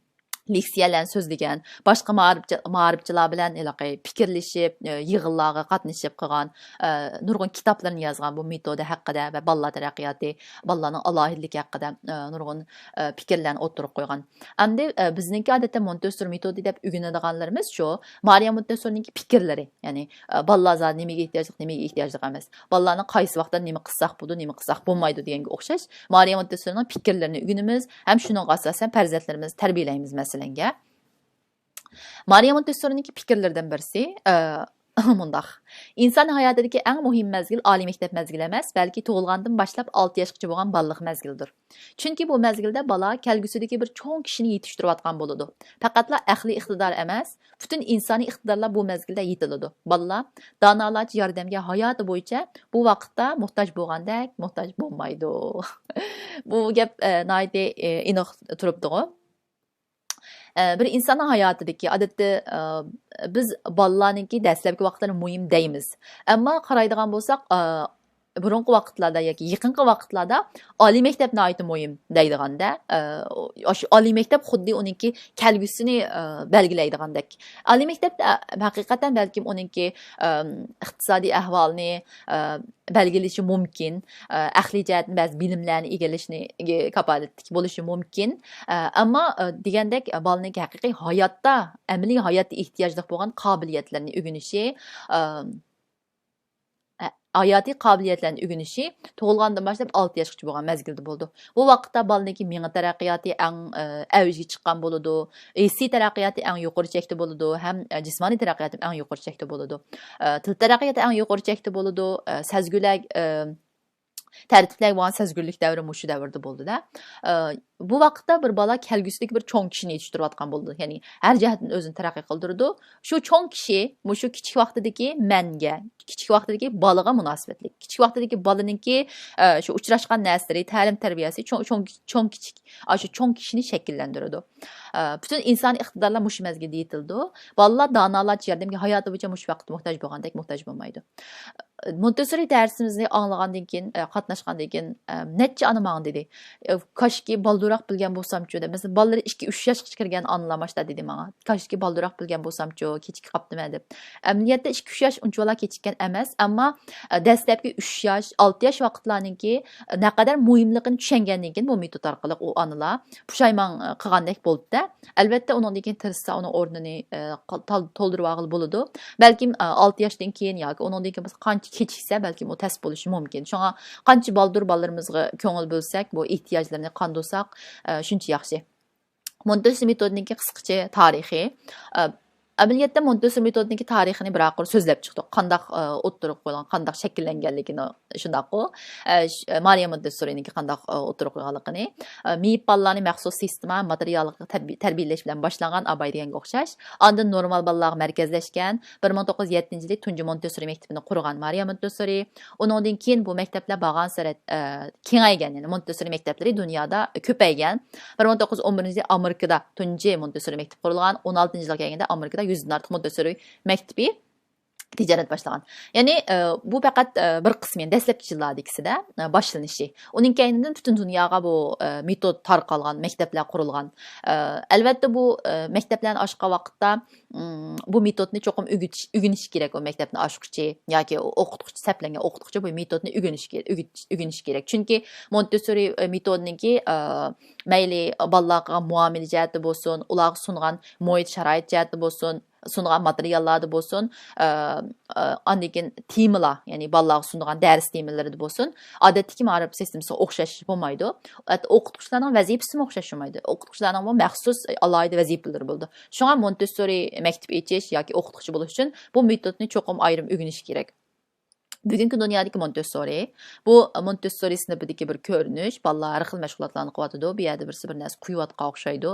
لېكسىيەلەرنى سۆزلىگەن، باشقا مائارىپچى-، مائارىپچىلار بىلەن ھېلىقى پىكىرلىشىپ، ئە، يىغىنلارغا قاتنىشىپ قىلغان، ئە، نۇرغۇن كىتابلىرىنى يازغان بۇ مېتودا ھەققىدە ۋە بالىلار تەرەققىياتى، بالىلارنىڭ ئالاھىدىلىكى ھەققىدە، ئە، نۇرغۇن، ئە، پىكىرلەرنى ئوتتۇرىغا قويغان. ئەمدى، ئە، بىزنىڭكى ئادەتتە مونتېسسورى مېتودى دەپ ئۆگىنىدىغانلىرىمىز شۇ، مارىيا مونتېسسورىنىڭكى پىكىرلىرى، يەنى، ئە، بالىلار زادى نېمىگە ئېھتىياجلىق، نېمىگە ئېھتىياجلىق ئەمەس. بالىلارنى قايسى ۋاقىتتا نېمە قىلساق بولىدۇ، نېمە قىلساق بولمايدۇ دېگەنگە ئوخشاش مارىيا مونتېسسورىنىڭ پىكىرلىرىنى ئۆگىنىمىز ھەم شۇنىڭغا ئاساسەن پەرزەنتلىرىمىزنى تەربىيەلەيمىز، مەسىلەنگە. مارىيا مونتېسسورىنىڭكى پىكىرلىرىدىن بىرسى، ئە، مۇنداق. ئىنسان ھاياتىدىكى ئەڭ مۇھىم مەزگىل ئالىي مەكتەپ مەزگىلى ئەمەس، بەلكى تۇغۇلغاندىن باشلاپ ئالتە ياشقىچە بولغان بالىلىق مەزگىلىدۇر. چۈنكى بۇ مەزگىلدە بالا كەلگۈسىدىكى بىر چوڭ كىشىنى يېتىشتۈرۈۋاتقان بولىدۇ. پەقەتلا ئەقلىي ئىقتىدار ئەمەس، پۈتۈن ئىنسانىي ئىقتىدارلار بۇ مەزگىلدە يېتىلىدۇ. بالىلار دانالارچە ياردەمگە ھاياتى بويىچە بۇ ۋاقىتتا موھتاج بولغاندەك موھتاج بولمايدۇ. بۇ گەپ، ئە، ناھايىتى، ئە، ئېنىق تۇرۇپتىغۇ. ئە، بىر ئىنساننىڭ ھاياتىدىكى، ئادەتتە، ئە، بىز بالىلارنىڭكى دەسلەپكى ۋاقىتلىرى مۇھىم دەيمىز. ئەمما قارايدىغان بولساق، ئە، بۇرۇنقى ۋاقىتلاردا ياكى يېقىنقى ۋاقىتلاردا ئالىي مەكتەپ ناھايىتى مۇھىم دەيدىغاندە، ئە، ئاشۇ ئالىي مەكتەپ خۇددى ئۇنىڭكى كەلگۈسىنى، ئە، بەلگىلەيدىغاندەك. ئالىي مەكتەپتە ھەقىقەتەن بەلكىم ئۇنىڭكى، ئە، ئىقتىسادىي ئەھۋالىنى، ئە، بەلگىلىشى مۇمكىن، ئە، ئەقلىي جەھەتتىن بەزى بىلىملەرنى ئىگىلىشىنى، ئىگە-، كاپالەتلىك بولۇشى مۇمكىن. ئە، ئەمما، ئە، دېگەندەك، ئە، بالىنىڭكى ھەقىقىي ھاياتتا، ئەمەلىي ھاياتتا ئېھتىياجلىق بولغان قابىلىيەتلەرنى ئۆگىنىشى، ئە، ئە، ھاياتىي قابىلىيەتلەرنى ئۆگىنىشى تۇغۇلغاندىن باشلاپ ئالتە ياشقىچە بولغان مەزگىلدە بولىدۇ. بۇ ۋاقىتتا بالىنىڭكى مېڭە تەرەققىياتى ئەڭ، ئە، ئەۋجىگە چىققان بولىدۇ. ھېسسىي تەرەققىياتى ئەڭ يۇقىرى چەكتە بولىدۇ ھەم، ئە، جىسمانىي تەرەققىياتى ئەڭ يۇقىرى چەكتە بولىدۇ. ئە، تىل تەرەققىياتى ئەڭ يۇقىرى چەكتە بولىدۇ. ئە، سەزگۈلەر، ئە، تەرتىپلەرگە بولغان سەزگۈرلۈك دەۋرى مۇشۇ دەۋردە بولىدۇ-دە. ئە، بۇ ۋاقىتتا بىر بالا كەلگۈسىدىكى بىر چوڭ كىشىنى يېتىشتۈرۈۋاتقان بولىدۇ. يەنى ھەر جەھەتتىن ئۆزىنى تەرەققىي قىلدۇرىدۇ. شۇ چوڭ كىشى مۇشۇ كىچىك ۋاقتىدىكى مەنگە، كىچىك ۋاقتىدىكى بالىغا مۇناسىۋەتلىك. كىچىك ۋاقتىدىكى بالىنىڭكى، ئە، شۇ ئۇچراشقان نەرسىلىرى، تەلىم تەربىيەسى چوڭ، چوڭ، چوڭ كىچىك، ئاشۇ چوڭ كىشىنى شەكىللەندۈرىدۇ. ئە، پۈتۈن ئىنسانىي ئىقتىدارلار مۇشۇ مەزگىلدە يېتىلىدۇ. بالىلار دانالارچە ياردەمگە ھاياتى بويىچە مۇشۇ ۋاقىتتا موھتاج بولغاندەك موھتاج بولمايدۇ. مونتېسسورى دەرسىمىزنى ئاڭلىغاندىن كېيىن، ئە، قاتناشقاندىن كېيىن، ئە، نەچچە ئانا ماڭا دېدى، ئە، «كاشكى بالدۇراق بىلگەن بولسامچۇ» دەپ. مەسىلەن، بالىلىرى ئىككى، ئۈچ ياشقىچە كىرگەن ئانىلار ماشتا دېدى ماڭا، «كاشكى بالدۇراق بىلگەن بولسامچۇ، كېچىكىپ قاپتىمەن» دەپ. ئەمەلىيەتتە ئىككى، ئۈچ ياش ئۇنچىۋالا كېچىككەن ئەمەس، ئەمما، ئە، دەسلەپكى ئۈچ ياش، ئالتە ياش ۋاقىتلارنىڭكى، ئە، نەقەدەر مۇھىملىقىنى چۈشەنگەندىن كېيىن بۇ مېتود ئارقىلىق ئۇ ئانىلار پۇشايمان، ئە، قىلغاندەك بولدى-دە. ئەلۋەتتە، ئۇنىڭدىن كېيىن تىرىشسا، ئۇنىڭ ئورنىنى، ئە، قال-، تال-، تولدۇرۇۋالغىلى بولىدۇ. بەلكىم، ئە، ئالتە ياشتىن كېيىن ياكى ئۇنىڭدىن كېيىن بولسا قانچە كېچىكسە، بەلكىم ئۇ تەس بولۇشى مۇمكىن. شۇڭا قانچە بالدۇر بالىلىرىمىزغا كۆڭۈل بۆلسەك، بۇ ئېھتىياجلىرىنى قاندۇرساق، ئە، شۇنچە ياخشى. مونتېسسورى مېتودىنىڭكى قىسقىچە تارىخى. ئە، ئەمەلىيەتتە مونتېسسورى مېتودىنىڭكى تارىخىنى بىر قۇر سۆزلەپ چىقتۇق. قانداق، ئە، ئوتتۇرىغا قويۇلغان، قانداق شەكىللەنگەنلىكىنى. شۇنداققۇ؟ ئە، ش-، ئە، مارىيا مونتېسسورىنىڭكى قانداق، ئە، ئوتتۇرىغا قويغانلىقىنى. ئە، مېيىپ بالىلارنى مەخسۇس سىستېما، ماتېرىياللىق تەربىي-، تەربىيەلەش بىلەن باشلانغان ئاباي دېگەنگە ئوخشاش. ئاندىن نورمال بالىلارغا مەركەزلەشكەن. بىر مىڭ توققۇز يۈز يەتتىنچى يىلى تۇنجى مونتېسسورى مەكتىپىنى قۇرغان مارىيا مونتېسسورى. ئۇنىڭدىن كېيىن بۇ مەكتەپلەر بارغانسېرى، ئە، كېڭەيگەن، يەنى مونتېسسورى مەكتەپلىرى دۇنيادا كۆپەيگەن. بىر مىڭ توققۇز يۈز ئون بىرىنچى يىلى ئامېرىكىدا تۇنجى مونتېسسورى مەكتىپى قۇرۇلغان. ئون ئالتىنچى يىلغا كەلگەندە ئامېرىكىدا يۈزدىن ئارتۇق مونتېسسورى مەكتىپى تىجارەت باشلىغان. يەنى، ئە، بۇ پەقەت، ئە، بىر قىسمى، يەنى دەسلەپكى يىللاردىكىسىدە، ئە، باشلىنىشى. ئۇنىڭ كەينىدىن پۈتۈن دۇنياغا بۇ، ئە، مېتود تارقالغان، مەكتەپلەر قۇرۇلغان. ئە، ئەلۋەتتە، بۇ، ئە، مەكتەپلەرنى ئاچقان ۋاقىتتا، ئىم، بۇ مېتودنى چوقۇم ئۆگىتىش، ئۆگىنىش كېرەك، ئۇ مەكتەپنى ئاچقۇچى ياكى ئوقۇتقۇچى، سەپلەنگەن ئوقۇتقۇچى بۇ مېتودنى ئۆگىنىش كېرەك، ئۆگىتىش، ئۆگىنىش كېرەك. چۈنكى مونتېسسورى، ئە، مېتودىنىڭكى، ئە، مەيلى بالىلارغا مۇئامىلە جەھەتتە بولسۇن، ئۇلارغا سۇنغان مۇھىت، شارائىت جەھەتتە بولسۇن، سۇنغان ماتېرىياللاردا بولسۇن، ئە، ئە، ئاندىن كېيىن تېمىلار، يەنى بالىلارغا سۇنىدىغان دەرس تېمىلىرىدا بولسۇن، ئادەتتىكى مائارىپ سىستېمىسىغا ئوخشاش بولمايدۇ. ھەتتا ئوقۇتقۇچىلارنىڭ ۋەزىپىسىمۇ ئوخشاش بولمايدۇ. ئوقۇتقۇچىلارنىڭمۇ مەخسۇس ئالاھىدە ۋەزىپىلىرى بولىدۇ. شۇڭا مونتېسسورى مەكتىپى ئېچىش ياكى ئوقۇتقۇچى بولۇش ئۈچۈن بۇ مېتودنى چوقۇم ئايرىم ئۆگىنىش كېرەك. بۈگۈنكى دۇنيادىكى مونتېسسورى، بۇ مونتېسسورى سىنىپىدىكى بىر كۆرۈنۈش. بالىلار ھەر خىل مەشغۇلاتلارنى قىلىۋاتىدۇ. بۇ يەردە بىرسى بىر نەرسە قۇيۇۋاتقان ئوخشايدۇ.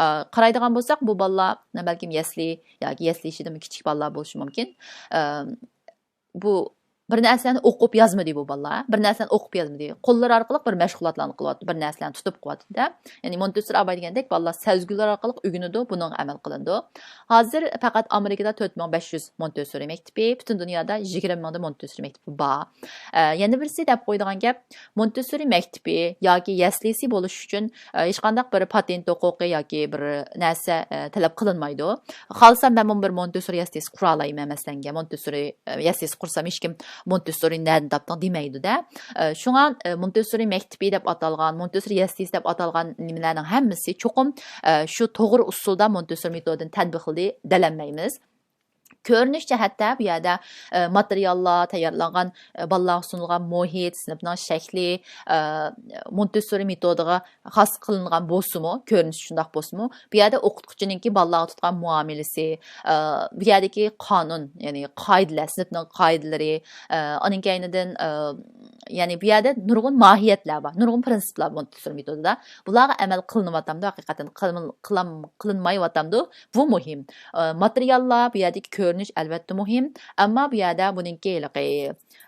ئا، قارايدىغان بولساق، بۇ بالىلار بەلكىم يەسلى ياكى يەسلى ئىشىدىمۇ كىچىك بالىلار بولۇشى مۇمكىن. ئە، بۇ بىر نەرسىلەرنى ئوقۇپ يازمىدى بۇ بالىلار. بىر نەرسىلەرنى ئوقۇپ يازمىدى. قوللىرى ئارقىلىق بىر مەشغۇلاتلارنى قىلىۋاتىدۇ، بىر نەرسىلەرنى تۇتۇپ قىلىۋاتىدۇ-دە. يەنى مونتېسسورى ئاباي دېگەندەك بالىلار سەزگۈلەر ئارقىلىق ئۆگىنىدۇ، بۇنىڭغا ئەمەل قىلىنىدۇ. ھازىر پەقەت ئامېرىكىدا تۆت مىڭ بەش يۈز مونتېسسورى مەكتىپى، پۈتۈن دۇنيادا يىگىرمە مىڭدا مونتېسسورى مەكتىپى بار. ئە، يەنە بىرسى دەپ قويىدىغان گەپ، مونتېسسورى مەكتىپى ياكى يەسلىسى بولۇش ئۈچۈن، ئە، ھېچقانداق بىر پاتېنت ھوقۇقى ياكى بىر نەرسە، ئە، تەلەپ قىلىنمايدۇ. خالىسام مەن بۇ بىر مونتېسسورى يەسلىسى قۇرالايمەن، مەسىلەنگە، مونتېسسورى، ئە، يەسلىسى قۇرسام ھېچكىم مونتېسسورى نەدىن تاپتىڭ دېمەيدۇ-دە. ئە، شۇڭا، ئە، مونتېسسورى مەكتىپى دەپ ئاتالغان، مونتېسسورى يەسلىسى دەپ ئاتالغان نېمىلەرنىڭ ھەممىسى چوقۇم، ئە، شۇ توغرا ئۇسۇلدا مونتېسسورى مېتودىنى تەتبىقلىدى دېيەلمەيمىز. كۆرۈنۈش جەھەتتە بۇ يەردە، ئە، ماتېرىياللار، تەييارلانغان، ئە، بالىلارغا سۇنۇلغان مۇھىت، سىنىپنىڭ شەكلى، ئە، مونتېسسورى مېتودىغا خاس قىلىنغان بولسىمۇ، كۆرۈنۈشى شۇنداق بولسىمۇ، بۇ يەردە ئوقۇتقۇچىنىڭكى بالىلارغا تۇتقان مۇئامىلىسى، ئە، بۇ يەردىكى قانۇن، يەنى قائىدىلەر، سىنىپنىڭ قائىدىلىرى، ئە، ئانىڭ كەينىدىن، ئە، يەنى بۇ يەردە نۇرغۇن ماھىيەتلەر بار، نۇرغۇن پىرىنسىپلار بار مونتېسسورى مېتودىدا. بۇلارغا ئەمەل قىلىنىۋاتامدۇ، ھەقىقەتەن قىلىن-، قىلام-، قىلىنمايۋاتامدۇ؟ بۇ مۇھىم. ئە، ماتېرىياللار، بۇ يەردىكى كۆرۈنۈش ئەلۋەتتە مۇھىم. ئەمما بۇ يەردە بۇنىڭكى ھېلىقى،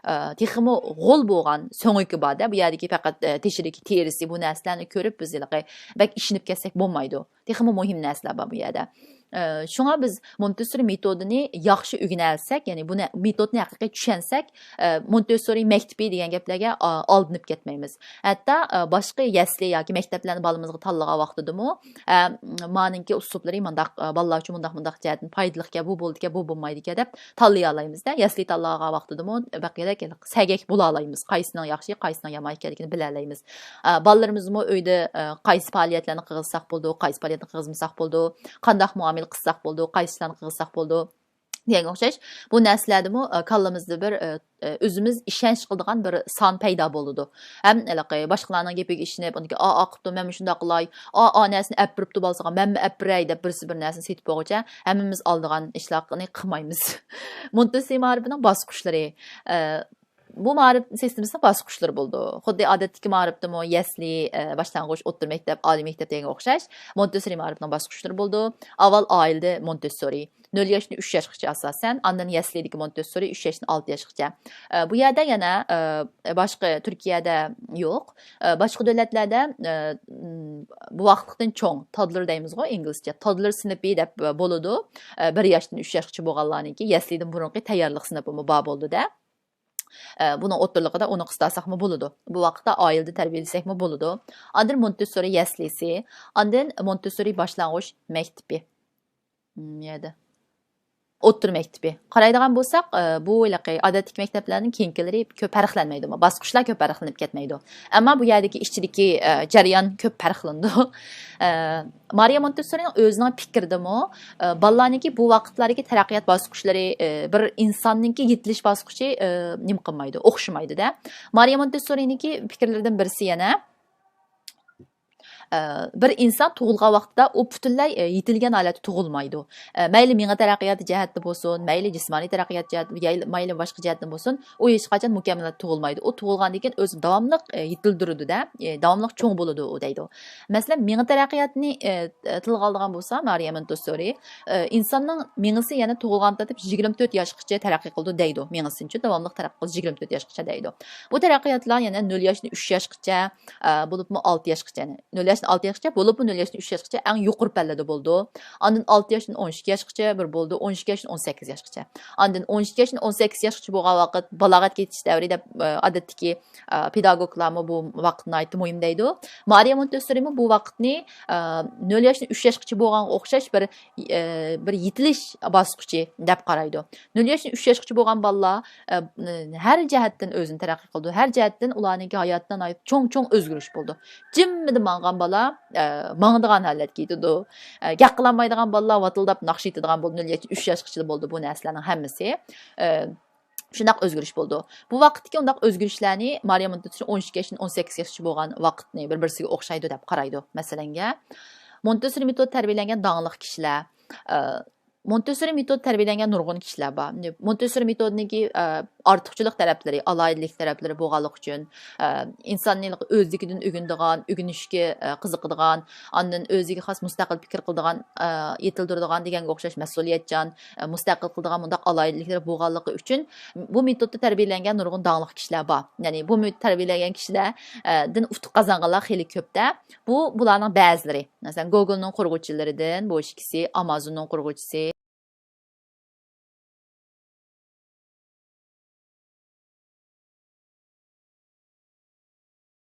ئە، تېخىمۇ غول بولغان سۆڭىكى بار-دە، بۇ يەردىكى پەقەت، ئە، تېشىدىكى تېرىسى، بۇ نەرسىلەرنى كۆرۈپ بىز ھېلىقى بەك ئىشىنىپ كەتسەك بولمايدۇ. تېخىمۇ مۇھىم نەرسىلەر بار بۇ يەردە. ئە، شۇڭا بىز مونتېسسورى مېتودىنى ياخشى ئۆگىنەلسەك، يەنى بۇ نە-، مېتودنى ھەقىقىي چۈشەنسەك، ئە، مونتېسسورى مەكتىپى دېگەن گەپلەرگە، ئا، ئالدىنىپ كەتمەيمىز. ھەتتا، ئە، باشقا يەسلى ياكى مەكتەپلەرنى بالىمىزغا تاللىغان ۋاقتىدىمۇ، ئە، مانىڭكى ئۇسلۇبلىرى مۇنداق، ئە، بالىلار ئۈچۈن مۇنداق، مۇنداق جەھەتتىن پايدىلىقكەن، بۇ بولىدىكەن، بۇ بولمايدىكەن دەپ تاللىيالايمىز-دە. يەسلى تاللىغان ۋاقتىدىمۇ بەك سەگەك بولالايمىز. قايسىنىڭ ياخشى، قايسىنىڭ يامان ئىكەنلىكىنى بىلەلەيمىز. ئە، بالىلىرىمىزمۇ ئۆيدە، ئە، قايسى پائالىيەتلەرنى قىلغۇزساق بولىدۇ، قايسى پائالىيەتنى قىلغۇزمىساق بولىدۇ، قانداق مۇئامىلە قىلساق بولىدۇ، قايسى ئىشلارنى قىلغۇزساق بولىدۇ دېگەنگە ئوخشاش. بۇ نەرسىلەردىمۇ، ئە، كاللىمىزدا بىر، ئە، ئە، ئۆزىمىز ئىشەنچ قىلىدىغان بىر سان پەيدا بولىدۇ. ھەم ھېلىقى باشقىلارنىڭ گېپىگە ئىشىنىپ، ئۇنىڭكى ئا، ئا قىپتۇ، مەنمۇ شۇنداق قىلاي، ئا، ئا نەرسىنى ئەپ بېرىپتۇ بالىسىغا، مەنمۇ ئەپ بېرەي دەپ بىرسى بىر نەرسىنى سېتىپ بولغۇچە ھەممىمىز ئالىدىغان ئىشلارنى قىلمايمىز. مونتېسسورى مائارىپىنىڭ باسقۇچلىرى. ئە، بۇ مائارىپ سىستېمىسىنىڭ باسقۇچلىرى بولىدۇ. خۇددى ئادەتتىكى مائارىپتىمۇ يەسلى، ئە، باشلانغۇچ، ئوتتۇرا مەكتەپ، ئالىي مەكتەپ دېگەنگە ئوخشاش، مونتېسسورى مائارىپىنىڭ باسقۇچلىرى بولىدۇ. ئاۋۋال ئائىلىدە مونتېسسورى، نۆل ياشتىن ئۈچ ياشقىچە ئاساسەن، ئاندىن يەسلىدىكى مونتېسسورى ئۈچ ياشتىن ئالتە ياشقىچە. ئە، بۇ يەردە يەنە، ئە، باشقا تۈركىيەدە يوق. ئە، باشقا دۆلەتلەردە، ئە، م، بۇ ۋاقىتلىقتىن چوڭ، تادلېر دەيمىزغۇ ئىنگلىزچە، تادلېر سىنىپى دەپ، ئە، بولىدۇ. ئە، بىر ياشتىن ئۈچ ياشقىچە بولغانلارنىڭكى يەسلىدىن بۇرۇنقى تەييارلىق سىنىپىمۇ بار بولىدۇ-دە. ئە، بۇنىڭ ئوتتۇرىلىقىدا ئۇنى قىستاساقمۇ بولىدۇ. بۇ ۋاقىتتا ئائىلىدە تەربىيەلىسەكمۇ بولىدۇ. ئاندىن مونتېسسورى يەسلىسى، ئاندىن مونتېسسورى باشلانغۇچ مەكتىپى. م، يەردە. ئوتتۇرا مەكتىپى. قارايدىغان بولساق، ئە، بۇ ھېلىقى ئادەتتىكى مەكتەپلەرنىڭ كېيىنكىلىرى كۆپ پەرقلەنمەيدۇ. باسقۇچلار كۆپ پەرقلىنىپ كەتمەيدۇ. ئەمما بۇ يەردىكى ئىچىدىكى، ئە، جەريان كۆپ پەرقلىنىدۇ. ئە، مارىيا مونتېسسورىنىڭ ئۆزىنىڭ پىكرىدىمۇ، ئە، بالىلارنىڭكى بۇ ۋاقىتلاردىكى تەرەققىيات باسقۇچلىرى، ئە، بىر ئىنساننىڭكى يېتىلىش باسقۇچى، ئە، نېمە قىلمايدۇ، ئوخشىمايدۇ-دە. مارىيا مونتېسسورىنىڭكى پىكىرلىرىدىن بىرسى يەنە، ئە، بىر ئىنسان تۇغۇلغان ۋاقتىدا ئۇ پۈتۈنلەي، ئە، يېتىلگەن ھالەتتە تۇغۇلمايدۇ. ئە، مەيلى مېڭە تەرەققىياتى جەھەتتە بولسۇن، مەيلى جىسمانىي تەرەققىيات جەھەتتە، يەي-، مەيلى باشقا جەھەتتىن بولسۇن، ئۇ ھېچقاچان مۇكەممەل ھالەتتە تۇغۇلمايدۇ. ئۇ تۇغۇلغاندىن كېيىن ئۆزىنى داۋاملىق، ئە، يېتىلدۈرىدۇ-دە، ئە، داۋاملىق چوڭ بولىدۇ ئۇ دەيدۇ. مەسىلەن، مېڭە تەرەققىياتىنى، ئە، تىلغا ئالىدىغان بولسا، مارىيا مونتېسسورى، ئە، ئىنساننىڭ مېڭىسى يەنە تۇغۇلغاندىن تارتىپ يىگىرمە تۆت ياشقىچە تەرەققىي قىلىدۇ دەيدۇ. مېڭىسىنچە داۋاملىق تەرەققىي قىلىدۇ يىگىرمە تۆت ياشقىچە دەيدۇ. بۇ تەرەققىياتلار يەنە نۆل ياشتىن ئۈچ ياشقىچە، ئە، بولۇپمۇ ئالتە ياشقىچە، يەنى نۆل ياشتىن ئالتە ياشقىچە، بولۇپمۇ نۆل ياشتىن ئۈچ ياشقىچە ئەڭ يۇقىرى پەللىدە بولىدۇ. ئاندىن ئالتە ياشتىن ئون ئىككى ياشقىچە بىر بولىدۇ، ئون ئىككى ياشتىن ئون سەككىز ياشقىچە. ئاندىن ئون ئىككى ياشتىن ئون سەككىز ياشقىچە بولغان ۋاقىت بالاغەتكە يېتىش دەۋرى دەپ، ئە، ئادەتتىكى، ئە، پېداگوگلارمۇ بۇ ۋاقىتنى ناھايىتى مۇھىم دەيدۇ. مارىيا مونتېسسورىمۇ بۇ ۋاقىتنى، ئە، نۆل ياشتىن ئۈچ ياشقىچە بولغانغا ئوخشاش بىر، ئە، بىر يېتىلىش باسقۇچى دەپ قارايدۇ. نۆل ياشتىن ئۈچ ياشقىچە بولغان بالىلار، ئە، ھەر جەھەتتىن ئۆزىنى تەرەققىي قىلىدۇ. ھەر جەھەتتىن ئۇلارنىڭكى ھاياتىدا ناھايىتى چوڭ، چوڭ ئۆزگىرىش بولىدۇ. جىممىدە ماڭغان بالا، ئە، ماڭىدىغان ھالەتكە يېتىدۇ. ئە، گەپ قىلالمايدىغان بالىلار ۋاتىلداپ ناخشا ئېيتىدىغان بولىدۇ. نۆل ياشتىن ئۈچ ياشقىچە بولىدۇ بۇ نەرسىلەرنىڭ ھەممىسى. ئە، شۇنداق ئۆزگىرىش بولىدۇ. بۇ ۋاقىتتىكى ئۇنداق ئۆزگىرىشلەرنى مارىيا مونتېسسورى ئون ئىككى ياشتىن ئون سەككىز ياشقىچە بولغان ۋاقىتنى بىر-، بىرسىگە ئوخشايدۇ دەپ قارايدۇ. مەسىلەنگە، مونتېسسورى مېتود تەربىيەلەنگەن داڭلىق كىشىلەر، ئە، مونتېسسورى مېتود تەربىيەلەنگەن نۇرغۇن كىشىلەر بار. مونتېسسورى مېتودىنىڭكى، ئە، ئارتۇقچىلىق تەرەپلىرى، ئالاھىدىلىك تەرەپلىرى بولغانلىقى ئۈچۈن، ئە، ئىنساننى ئۆزلۈكىدىن ئۆگىنىدىغان، ئۆگىنىشكە، ئە، قىزىقىدىغان، ئاندىن ئۆزىگە خاس مۇستەقىل پىكىر قىلىدىغان، ئە، يېتىلدۈرىدىغان دېگەنگە ئوخشاش مەسئۇلىيەتچان، ئە، مۇستەقىل قىلىدىغان مۇنداق ئالاھىدىلىكلىرى بولغانلىقى ئۈچۈن بۇ مېتودتا تەربىيەلەنگەن نۇرغۇن داڭلىق كىشىلەر بار. يەنى بۇ مېتودتا تەربىيەلەنگەن كىشىلەر، ئە، دىن ئۇتۇق قازانغانلار خېلى كۆپتە. بۇ بۇلارنىڭ بەزىلىرى. مەسىلەن، گوگلنىڭ قۇرغۇچىلىرىدىن بۇ ئىككىسى، ئامازوننىڭ قۇرغۇچىسى،